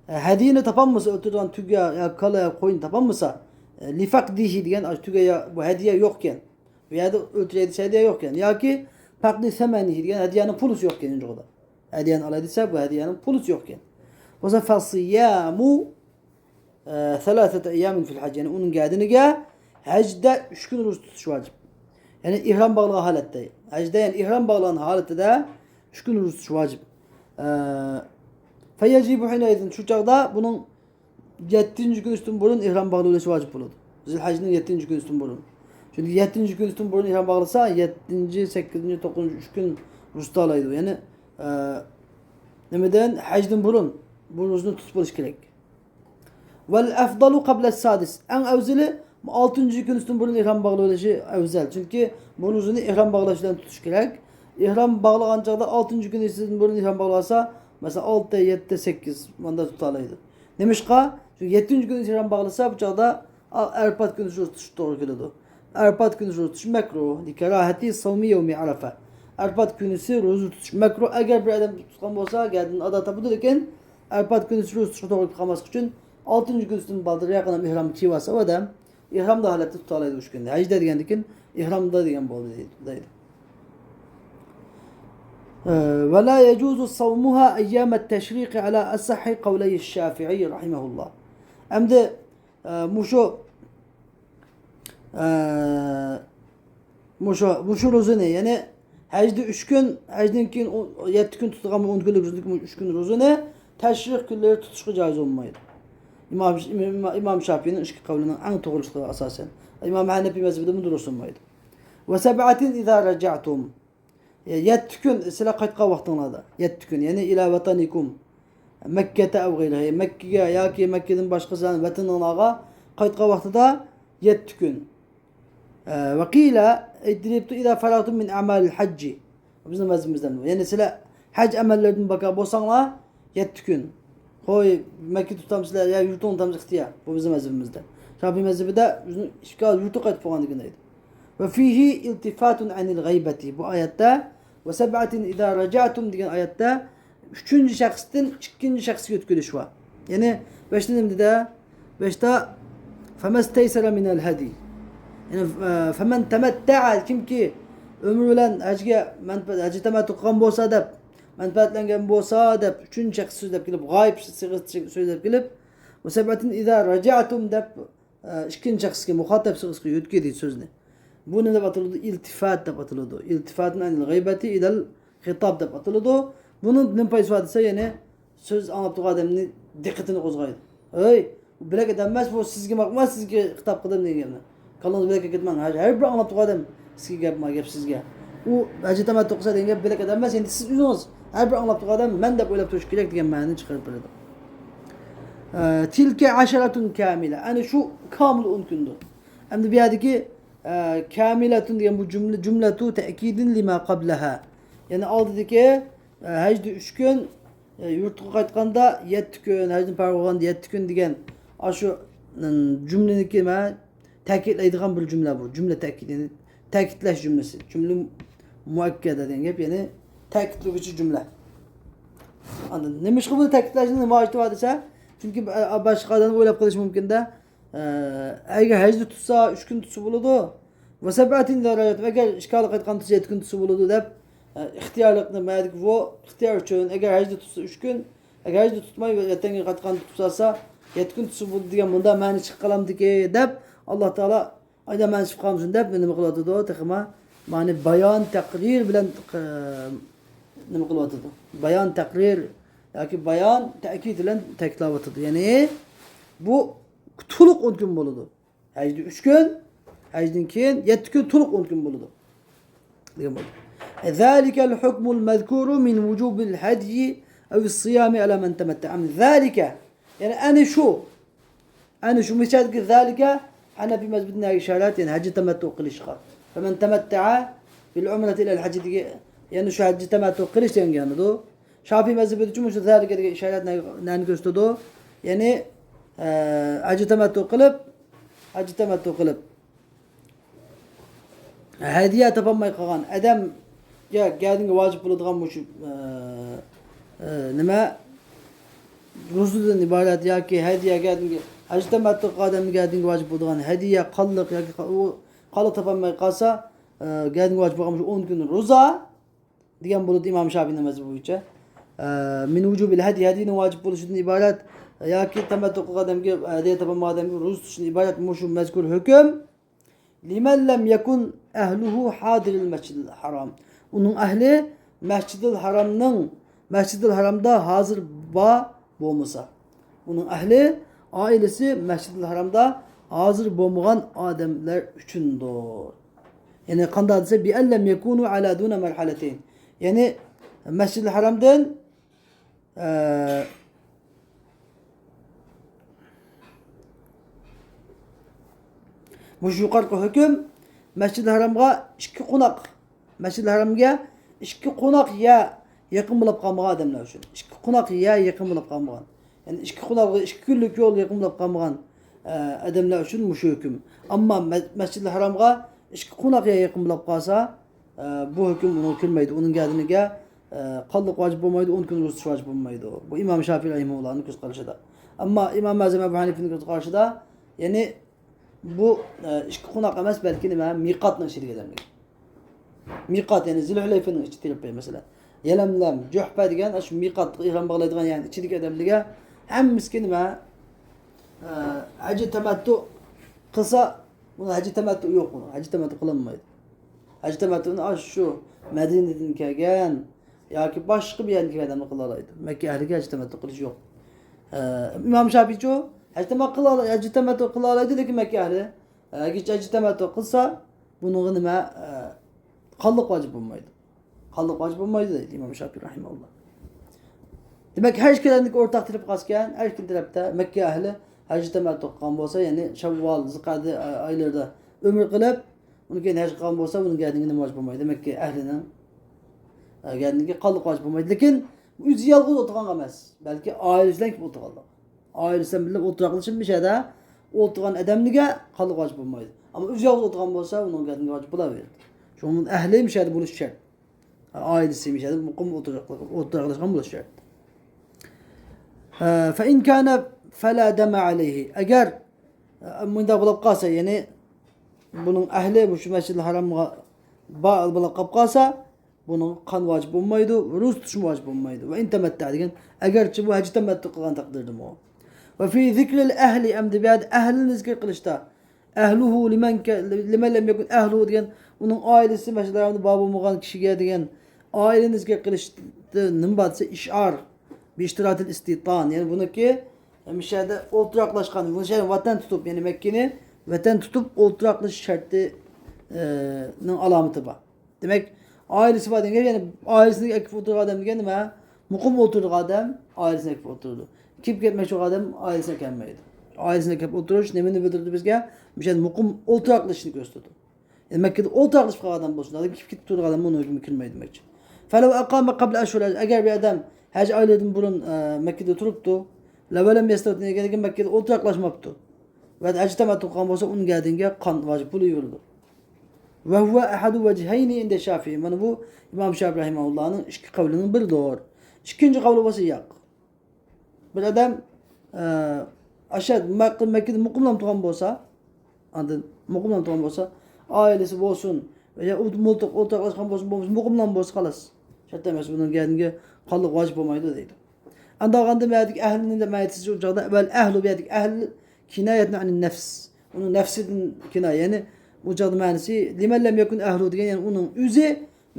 ئە، ھەدىيىنى تاپالمىسا، ئۆلتۈرىدىغان تۆگە يا كالا يا قوينى تاپالمىسا، ئە، لىفەقدىھى دېگەن، ئاشۇ تۆگە يا بۇ ھەدىيە يوقكەن. بۇ يەردە ئۆلتۈرەي دېسە ھەدىيە يوقكەن. ياكى پەقدى سەمەنىھى دېگەن ھەدىيەنىڭ پۇلىسى يوقكەن، ئۇنچىغىدا. ھەدىيەنى ئالاي دېسە، بۇ ھەدىيەنىڭ پۇلىسى يوقكەن. بولسا، فەسىيامۇ، ئە، سەلاسەتە ئەييامىن فىل ھەج. يەنى ئۇنىڭ گەدىنىگە ھەجدە ئۈچ كۈن روزا تۇتۇش ۋاجىپ. يەنى ئېھرام باغلىغان ھالەتتە. ھەجدە، يەنى ئېھرام باغلىغان ھالىتىدە ئۈچ كۈن روزا تۇتۇش ۋاجىپ. ئە، فەيەجىبۇ ھىنەئىزىن، شۇ چاغدا بۇنىڭ يەتتىنچى كۈنىسىدىن بۇرۇن ئېھرام باغلىۋېلىش ۋاجىپ بولىدۇ. زىلھەجنىڭ يەتتىنچى كۈنىسىدىن بۇرۇن. چۈنكى يەتتىنچى كۈنىسىدىن بۇرۇن ئېھرام باغلىسا، يەتتىنچى، سەككىزىنچى، توققۇزىنچى ئۈچ كۈن روزا تۇتالايدۇ. يەنى، ئە، نېمىدىن؟ ھەجدىن بۇرۇن بۇ روزىنى تۇتۇپ بولۇش كېرەك. ۋەل ئەفدالۇ قەبلەس سادىس. ئەڭ ئەۋزىلى ئالتىنچى كۈنىسىدىن بۇرۇن ئېھرام باغلىۋېلىشى ئەۋزەل. چۈنكى بۇ روزىنى ئېھرام باغلاش بىلەن تۇتۇش كېرەك. ئېھرام باغلىغان چاغدا ئالتىنچى كۈنىسىدىن بۇرۇن ئېھرام باغلىسا، مەسىلەن، ئالتە، يەتتە، سەككىز ماندا تۇتالايدۇ. نېمىشقا؟ چۈنكى يەتتىنچى كۈنى ئېھرام باغلىسا، بۇ چاغدا ئا-، ئەرپات كۈنى روزا تۇتۇش توغرا كېلىدۇ. ئەرپات كۈنى روزا تۇتۇش مەكرۇھ. لىكاراھەتى سەۋمى يەۋمى ئەرەفە. ئەرپات كۈنىسى روزا تۇتۇش مەكرۇھ. ئەگەر بىر ئادەم تۇتقان بولسا، گەدىنىدىن ئادا تاپىدۇ، لېكىن ئەرپات كۈنىسى روزا تۇتۇشقا توغرا كېلىپ قالماسلىق ئۈچۈن، ئالتىنچى كۈنىسىدىن بالدۇرراق ئېھرام كىيىۋالسا ئۇ ئادەم، ئېھرامدا ھالەتتە تۇتالايدۇ ئۈچ كۈندە. ھەجدە دېگەندىن كېيىن ئېھرامدا دېگەن بولدى دەيدۇ. ئە، ۋە لا يەجۇزۇ سەۋمۇھا ئەييامەت تەشرىقى ئەلا ئەسەھھى قەۋلەي شافىئىي رەھىمەھۇللاھ. ئەمدى، ئە، مۇشۇ، ئە، مۇشۇ، مۇشۇ روزىنى، يەنى ھەجدە ئۈچ كۈن، ھەجدىن كېيىن ئون، يەتتە كۈن تۇتىدىغان ئون كۈنلۈك روزىدىكى ئۈچ كۈن روزىنى تەشرىق كۈنلىرى تۇتۇشقا جايىز بولمايدۇ. ئىمام، ئىمام، ئىمام شافىئىنىڭ ئىككى قەۋلىنىڭ ئەڭ توغرىلىقىغا ئاساسەن. ئىمام ھەنەپىي مەزھىپىدە بۇ دۇرۇس بولمايدۇ. ۋە سەبئەتىن ئىزا رەجەئتۇم. يەتتە كۈن سىلەر قايتقان ۋاقتىڭلاردا، يەتتە كۈن، يەنى ئىلا ۋەتەنىكۇم، مەككەتە ئەۋ غەيرىھى، مەككىگە ياكى مەككىدىن باشقا سىلەرنىڭ ۋەتىنىڭلارغا قايتقان ۋاقتىدا يەتتە كۈن. ئە، ۋە قىلە، ئەيتىلىپتۇ، ئىزا فەرەغتۇم مىن ئەمالىل ھەججى. بىزنىڭ مەزھىپىمىزدە، يەنى سىلەر ھەج ئەمەللىرىدىن باكار بولساڭلار، يەتتە كۈن. قوي، مەككە تۇتامسىلەر يا يۇرتۇڭ تۇتامسىلەر ئىختىيار. بۇ بىزنىڭ مەزھىپىمىزدە. شافىئىي مەزھىپىدە بىزنىڭ ئىككى يۇرتى قايتىپ بولغاندىن كېيىن دەيدۇ. ۋە فىھى ئىلتىفاتۇن ئەنىل غەيبەتى. بۇ ئايەتتە ۋە سەبئەتىن ئىزا رەجەئتۇم دېگەن ئايەتتە ئۈچىنچى شەخستىن ئىككىنچى شەخسكە ئۆتكۈزۈش بار. يەنى بەشتە نېمە دېدى؟ بەشتە فەمەستەيسەرە مىنەل ھەدى. يەنى، ئە، فەمەن تەمەتتەئە، كىمكى ئۆمرى بىلەن ھەجگە مەنپە-، ھەججى تەمەتتۇ قىلغان بولسا دەپ، مەنپەئەتلەنگەن بولسا دەپ، ئۈچىنچى شەخس سۆزلەپ كېلىپ، غايىب سىغىسى سۆزلەپ كېلىپ، ۋەسەبئەتىن ئىزا راجەئتۇم دەپ، ئە، ئىككىنچى شەخسكە، مۇخاتەپ سىغىسىغا يۆتكىدى سۆزنى. بۇ نېمە دەپ ئاتىلىدۇ؟ ئىلتىفات دەپ ئاتىلىدۇ. ئىلتىفاتۇن ئەنىل غەيبەتى ئىلەل خىتاب دەپ ئاتىلىدۇ. بۇنىڭ نېمە پايدىسى بار دېسە، يەنى سۆز ئاڭلاپ تۇرغان ئادەمنى دىققىتىنى قوزغايدۇ. «ھەي، بۇ بۆلەك ئادەم ئەمەس، بۇ سىزگە ماقۇل ئەمەس، سىزگە خىتاب قىلدىم» دېگەن گەپنى. كاللىڭىزغا بۆلەك كەتمەڭ، ھەر، ھەر بىر ئاڭلاپ تۇرغان ئادەم سىزگە گەپ، گەپ سىزگە. ئۇ ھەججى تەمەتتۇ قىلسا دېگەن گەپ بۆلەك ئادەم ئەمەس، ئەمدى سىز ئۆزىڭىز، ھەر بىر ئاڭلاپ تۇرغان ئادەم مەن دەپ ئويلاپ تۇرۇش كېرەك دېگەن مەنىنى چىقىرىپ بېرىدۇ. ئە، تىلكە ئەشەرەتۇن كامىلە. ئەنە شۇ كامىل ئون كۈندۇر. ئەمدى بۇ يەردىكى، ئە، كامىلەتۇن دېگەن بۇ جۈملە، جۈملەتۇ تەئكىدىن لىما قەبلەھا. يەنى ئالدىدىكى، ئە، ھەجدە ئۈچ كۈن، ئە، يۇرتقا قايتقاندا يەتتە كۈن، ھەجدىن پارىغا بولغاندا يەتتە كۈن دېگەن ئاشۇ، ئىم، جۈملىنىڭكى مە-، تەكىتلەيدىغان بىر جۈملە بۇ. جۈملە تەكىت، يەنى تەكىتلەش جۈملىسى. جۈملە مۇئەككەدە دېگەن گەپ، يەنى تەكىتلىگۈچى جۈملە. ئاندىن نېمىشقا بۇنى تەكىتلەشنىڭ نېمە ھاجىتى بار دېسە، چۈنكى، ئە، باشقا ئادەم ئويلاپ قېلىشى مۇمكىن-دە، ئە، ئەگەر ھەجدە تۇتسا، ئۈچ كۈن تۇتسا بولىدۇ. ۋەسەبئەتىن ئىزا راجەئتۇم، ئەگەر ئىشقالغا قايتقاندا تۇتسا، يەتتە كۈن تۇتسا بولىدۇ دەپ، ئە، ئىختىيارلىقنى مەدىكى بۇ ئىختىيار ئۈچۈن، ئەگەر ھەجدە تۇتسا ئۈچ كۈن، ئەگەر ھەجدە تۇتماي ۋەتەنگە قايتقاندا تۇتسا، يەتتە كۈن تۇتسا بولىدۇ دېگەن مۇنداق مەنە چىقىپ قالامدىكى دەپ، ئاللا تائالا ئايدا مەنە چىقىپ قالمىسۇن دەپ نېمە قىلىۋاتىدۇ؟ تېخىمۇ مانى بايان تەقرىر بىلەن، ئە، نېمە قىلىۋاتىدۇ؟ بايان تەقرىر ياكى بايان تەكىد بىلەن تەكىتلەۋاتىدۇ. يەنى بۇ تولۇق ئون كۈن بولىدۇ. ھەجدە ئۈچ كۈن، ھەجدىن كېيىن يەتتە كۈن، تولۇق ئون كۈن بولىدۇ دېگەن بولىدۇ. ذلك الحكم المذكور من وجوب الهدي أو الصيام على من تمتع. ذلك، يەنى ئەنە شۇ، ئەنە شۇ مىسالدىكى ذلك ھەنەفىي مەزھىپىدىكى ئىشارەت، يەنى ھەججى تەمەتتۇ قىلىشقا. فمن تمتع بالعمرة إلى الحج دېگەن، يەنى شۇ ھەججى تەمەتتۇ قىلىش دېگەن گەپتۇ. شافىي مەزھىپىدىچۇ مۇشۇ ذلك دېگەن ئىشارەت نە-، نەنى كۆرسىتىدۇ؟ يەنى، ئە، ھەججى تەمەتتۇ قىلىپ، ھەججى تەمەتتۇ قىلىپ، ھەدىيە تاپالماي قالغان ئادەمگە گەدىنگە ۋاجىپ بولىدىغان مۇشۇ، ئە، ئە، نېمە؟ روزىدىن ئىبارەت ياكى ھەدىيە گەدىنگە، ھەججى تەمەتتۇ قىلغان ئادەمگە گەدىنگە ۋاجىپ بولىدىغان ھەدىيە، قانلىق ياكى قا-، ئۇ قانلىق تاپالماي قالسا، ئە، گەدىنگە ۋاجىپ بولغان مۇشۇ ئون كۈن روزا دېگەن بولىدۇ ئىمام شافىئىنىڭ مەزھىپى بويىچە. ئە، من ۋۇجۇبىل ھەدي، ھەدىنىڭ ۋاجىپ بولۇشىدىن ئىبارەت ياكى تەمەتتۇ قىلغان ئادەمگە، ھەدىيە تاپالمىغان ئادەمگە روزا تۇتۇشتىن ئىبارەت مۇشۇ مەزكۇر ھۆكۈم. لمن لم يكن أهله حاضر المسجد الحرام. ئۇنىڭ ئەھلى مەسجىدىل ھارامنىڭ، مەسجىدىل ھارامدا ھازىر بار بولمىسا. ئۇنىڭ ئەھلى، ئائىلىسى مەسجىدىل ھارامدا ھازىر بولمىغان ئادەملەر ئۈچۈندۇر. يەنى قانداق دېسە، بأن لم يكونوا على دون مرحلتين. يەنى مەسجىدىل ھارامدىن، ئە، مۇشۇ يۇقىرىقى ھۆكۈم مەسجىدىل ھارامغا ئىككى قوناق، مەسجىدىل ھارامغا ئىككى قوناق يەر يېقىن بولاپ قالمىغان ئادەملەر ئۈچۈن. ئىككى قوناق يەر يېقىن بولاپ قالمىغان. يەنى ئىككى قوناق، ئىككى كۈنلۈك يول يېقىن بولاپ قالمىغان، ئە، ئادەملەر ئۈچۈن مۇشۇ ھۆكۈم. ئەمما مە-، مەسجىدىل ھارامغا ئىككى قوناق يەر يېقىن بولاپ قالسا، ئە، بۇ ھۆكۈم ئۇنىڭغا كىرمەيدۇ. ئۇنىڭ گەدىنىگە، ئە، قانلىق ۋاجىپ بولمايدۇ، ئون كۈن روزا تۇتۇش ۋاجىپ بولمايدۇ. بۇ ئىمام شافىئى رەھىمەھۇللاھنىڭ كۆز قارىشىدا. ئەمما ئىمام ئەزەم ئەبۇ ھەنىفىنىڭ كۆز قارىشىدا، يەنى بۇ، ئە، ئىككى قوناق ئەمەس، بەلكى نېمە، مىقاتنىڭ ئىچىدىكى ئادەملەر. مىقات، يەنى زۇلھۇلەيفىنىڭ ئىچى تەرىپى، مەسىلەن، يەلەملەم، جۇھپە دېگەن ئاشۇ مىقاتقا ئېھرام باغلايدىغان يەرنىڭ ئىچىدىكى ئادەملەرگە ھەممىسىگە نېمە، ئە، ھەججى تەمەتتۇ قىلسا، ئۇنىڭ ھەججى تەمەتتۇ يوق، ئۇنىڭ ھەججى تەمەتتۇ قىلالمايدۇ. ھەججى تەمەتتۇنى ئاشۇ مەدىنىدىن كەلگەن ياكى باشقا بىر يەردىن كەلگەن ئادەملەر قىلالايدۇ. مەككە ئەھلىگە ھەججى تەمەتتۇ قىلىش يوق. ئە، ئىمام شافىئىچۇ ھەججى تەمەتتۇ قىلالا-، ھەججى تەمەتتۇ قىلالايدۇ، لېكىن مەككە ئەھلى، ئە، ھەججى، ھەججى تەمەتتۇ قىلسا، بۇنىڭغا نېمە، ئە، قانلىق ۋاجىپ بولمايدۇ. قانلىق ۋاجىپ بولمايدۇ دەيدۇ ئىمام شافىئى رەھىمەھۇللا. دېمەك، ھەر ئىككى تەرەپنىڭ ئورتاق تەرىپى قالسىكەن، ھەر ئىككى تەرەپتە مەككە ئەھلى ھەججى تەمەتتۇ قىلغان بولسا، يەنى شەۋۋال، زىلقەدە ئايلىرىدا ئۆمرە قىلىپ، ئۇنىڭ كېيىن ھەج قىلغان بولسا، بۇنىڭ گەدىنىگە نېمە ۋاجىپ بولمايدۇ؟ مەككە ئەھلىنىڭ، ئە، گەدىنىگە قانلىق ۋاجىپ بولمايدۇ. لېكىن ئۆزى يالغۇز ئولتۇرغانغا ئەمەس، بەلكى ئائىلىسى بىلەن كېلىپ ئولتۇرغانلىق. ئائىلىسى بىلەن بىللە ئولتۇراقلىشىپ مۇشۇ يەردە ئولتۇرغان ئادەملىككە قانلىق ۋاجىپ بولمايدۇ. ئەمما ئۆزى يالغۇز ئولتۇرغان بولسا، ئۇنىڭ گەدىنىگە ۋاجىپ بولاۋېرىدۇ. شۇڭا ئەھلى مۇشۇ يەردە بولۇشى شەرت. ئائىلىسى مۇشۇ يەردە مۇقىم ئولتۇراقلىق-، ئولتۇراقلاشقان بولۇشى شەرت. فإن كان فلا دم عليه. ئەگەر، ئە، مۇنداق بولۇپ قالسا، يەنى بۇنىڭ ئەھلى مۇشۇ مەسجىدىل ھارامغا بار بولۇپ قالىپ قالسا، بۇنىڭغا قان ۋاجىپ بولمايدۇ، روزا تۇتۇشمۇ ۋاجىپ بولمايدۇ. ۋە ئىن تەمەتتە دېگەن، ئەگەرچە بۇ ھەج تەمەتتۇ قىلغان تەقدىردىمۇ. ۋە فى زىكرىل ئەھلى، ئەمدى بۇ يەردە ئەھلىنى زىكىر قىلىشتا، ئەھلۇھۇ لىمەن كە-، لىمەن لەم يەكۇن ئەھلۇھۇ دېگەن، ئۇنىڭ ئائىلىسى مەسىلەن بار بولمىغان كىشىگە دېگەن، ئائىلىنى زىكىر قىلىشتا نېمە بار دېسە، ئىشئار بىئىشتىراتىل ئىستىتان، يەنى بۇنىڭكى مۇشۇ يەردە ئولتۇراقلاشقان، مۇشۇ يەردە ۋەتەن تۇتۇپ، يەنى مەككىنى ۋەتەن تۇتۇپ ئولتۇراقلىشىش شەرتى، ئە، نىڭ ئالامىتى بار. دېمەك، ئائىلىسى بار دېگەن گەپ، يەنى ئائىلىسىنى ئەكىپ ئولتۇرغان ئادەم دېگەن نېمە؟ مۇقىم ئولتۇرىدىغان ئادەم ئائىلىسىنى ئەكىپ ئولتۇرىدۇ. كېلىپ كەتمەكچى بولغان ئادەم ئائىلىسىنى ئەكەلمەيدۇ. ئائىلىسىنى ئەكەپ ئولتۇرۇش نېمىنى بىلدۈرىدۇ بىزگە؟ مۇشۇ يەردە مۇقىم ئولتۇراقلىشىشنى كۆرسىتىدۇ. يەنى مەككىدە ئولتۇراقلىشىپ قالغان ئادەم بولسۇن، ئادەم كېلىپ كېتىپ تۇرىدىغان ئادەم بۇنىڭ ھۆكمىگە كىرمەيدۇ دېمەكچى. فلو أقام قبل أشهر، ئەگەر بىر ئادەم ھەج ئايلىرىدىن بۇرۇن، ئە، مەككىدە تۇرۇپتۇ، لەۋەلەم يەستەۋتىن، ئەگەر مەككىدە ئولتۇراقلاشماپتۇ ۋە ھەج تەمەتتۇ قىلغان بولسا، ئۇنىڭ گەدىنىگە قان ۋاجىپ بولۇۋېرىدۇ. وهو أحد وجهين عند الشافعي، مانا بۇ ئىمام شافىئى رەھىمەھۇللانىڭ ئىككى قەۋلىنىڭ بىرىدۇر. ئىككىنچى قەۋلى بولسا ياق. بىر ئادەم، ئە، ئاشۇ مەك-، مەككىدە مۇقىملام تۇرغان بولسا، ئاندىن مۇقىملام تۇرغان بولسا، ئائىلىسى بولسۇن، يا ئۇ مۇلتىق ئولتۇراقلاشقان بولسۇن، بولمىسا مۇقىملام بولسا، خالاس. شەرت ئەمەس، بۇنىڭ گەدىنىگە قانلىق ۋاجىپ بولمايدۇ دەيدۇ. ئانداق ئاندىن بۇ يەردىكى ئەھلىنى دەپ مەنە ئېيتىش ئۇ چاغدا ئەۋۋەل ئەھلۇ بۇ يەردىكى ئەھل كىنايەتۇن ئەنىن نەفس. ئۇنىڭ نەپسىدىن كىنايە، يەنى ئۇ چاغدا مەنىسى لىمەن لەم يەكۇن ئەھلۇ دېگەن، يەنى ئۇنىڭ ئۆزى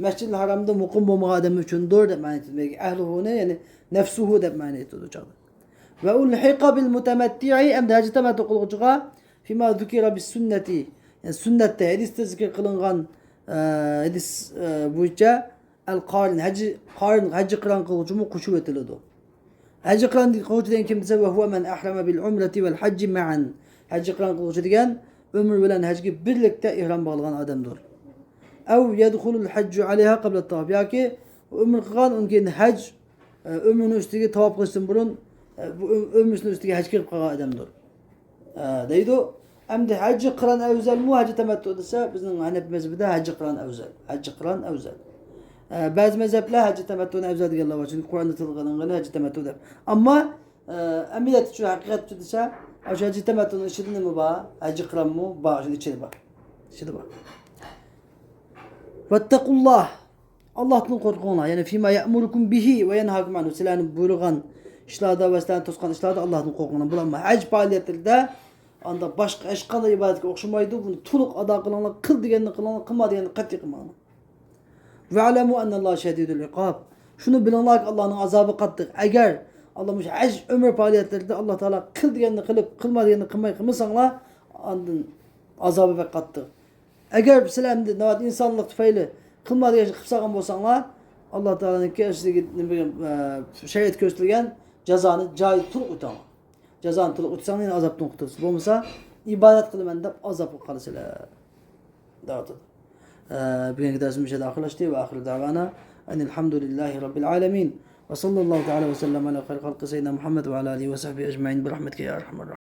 مەسجىدىل ھارامدا مۇقىم بولمىغان ئادەم ئۈچۈندۇر دەپ مەنە ئېيتىدۇ. ئەھلۇھۇنى، يەنى نەفسۇھۇ دەپ مەنە ئېيتىدۇ ئۇ چاغدا. ۋە ئۇلھىقە بىل مۇتەمەتتىئى، ئەمدى ھەج تەمەتتۇ قىلغۇچىغا فىما زۇكىرە بىس سۈننەتى، يەنى سۈننەتتە، ھەدىستە زىكىر قىلىنغان، ئە، ھەدىس، ئە، بويىچە ئەل قارىن، ھەج، قارىن، ھەج قىران قىلغۇچىمۇ قوشۇۋېتىلىدۇ. ھەج قىران قىلغۇچى دېگەن كىم دېسە، ۋە ھۇۋە مەن ئەھرەمە بىل ئۇمرەتى ۋەل ھەججى مەئەن. ھەج قىران قىلغۇچى دېگەن ئۆمرە بىلەن ھەجگە بىرلىكتە ئېھرام باغلىغان ئادەمدۇر. ئەۋ يەدخۇلۇل ھەججۇ ئەلەيھا قەبلە تاۋاپ، ياكى ئۆمرە قىلغان، ئۇنىڭ كېيىن ھەج، ئە، ئۆمرىنىڭ ئۈستىگە تاۋاپ قىلىشتىن بۇرۇن، ئە، بۇ ئۆم-، ئۆمرىسىنىڭ ئۈستىگە ھەج كىرىپ قالغان ئادەمدۇر. ئە، دەيدۇ. ئەمدى ھەججى قىران ئەۋزەلمۇ، ھەججى تەمەتتۇ دېسە، بىزنىڭ ھەنەپىي مەزھىپىدە ھەججى قىران ئەۋزەل. ھەججى قىران ئەۋزەل. ئە، بەزى مەزھەپلەر ھەججى تەمەتتۇنى ئەۋزەل دېگەنلەر بار، چۈنكى قۇرئاندا تىلغا ئېلىنغىنى ھەججى تەمەتتۇ دەپ. ئەمما، ئە، ئەمەلىيەتتە شۇ ھەقىقەتتە دېسە، شۇ ھەججى تەمەتتۇنىڭ ئىچىدە نېمە بار؟ ھەججى قىرانمۇ بار، شۇنىڭ ئىچىدە بار. ئىچىدە بار. ۋەتتەقۇللاھ. ئاللاھتىن قورقۇڭلار. يەنى فىما يەئمۇرۇكۇم بىھى ۋە يەنھاكۇم ئەنھۇ. سىلەرنى بۇيرۇغان ئىشلاردا ۋە سىلەرنى توسقان ئىشلاردا ئاللاھتىن قورقۇڭلار. بۇلار ئەمما ھەج پائالىيەتلىرىدە ئاندا باشقا ھېچقانداق ئىبادەتكە ئوخشىمايدۇ. بۇنى تولۇق ئادا قىلىڭلار. قىل دېگەننى قىلىڭلار، قىلما دېگەننى قەتئىي قىلماڭلار. ۋەئلەمۇ ئەننەللاھە شەدىدۇل ئىقاب. شۇنى بىلىڭلاركى، ئاللانىڭ ئازابى قاتتىق. ئەگەر ئاللا مۇشۇ ھەج ئۆمرە پائالىيەتلىرىدە ئاللا تائالا قىل دېگەننى قىلىپ، قىلما دېگەننى قىلماي قىلمىساڭلار، ئاندىن ئازابى بەك قاتتىق. ئەگەر سىلەر ئەمدى ناۋادا ئىنسانلىق تۈپەيلى قىلما دېگەن ئىشنى قىلىپ سالغان بولساڭلار، ئاللا تائالانىڭكى ئىچىدىكى نېمە، ئە، شەرىئەتتە كۆرسىتىلگەن جازانى جايىدا تولۇق ئۆتەڭلار. جازانى تولۇق ئۆتسەڭلار يەنە ئازابتىن قۇتۇلىسىز. بولمىسا ئىبادەت قىلىمەن دەپ ئازابقا قالىسىلەر. دەۋاتىدۇ. ئە، بۈگۈنكى دەرسىمىز مۇشۇ يەردە ئاخىرلاشتى. ۋە ئاخىرۇ دەۋانا ئەنىل ھەمدۇلىللاھى رەببىل ئالەمىن. ۋە ساللاللاھۇ تائالا ۋە سەللەم ئەلا خەيرى خەلقى سەييىدىنا مۇھەممەد ۋە ئەلا ئالىھى ۋە سەھبىھى ئەجمەئىن بىرەھمەتىكە يا ئەرھەمەر راھىمىن.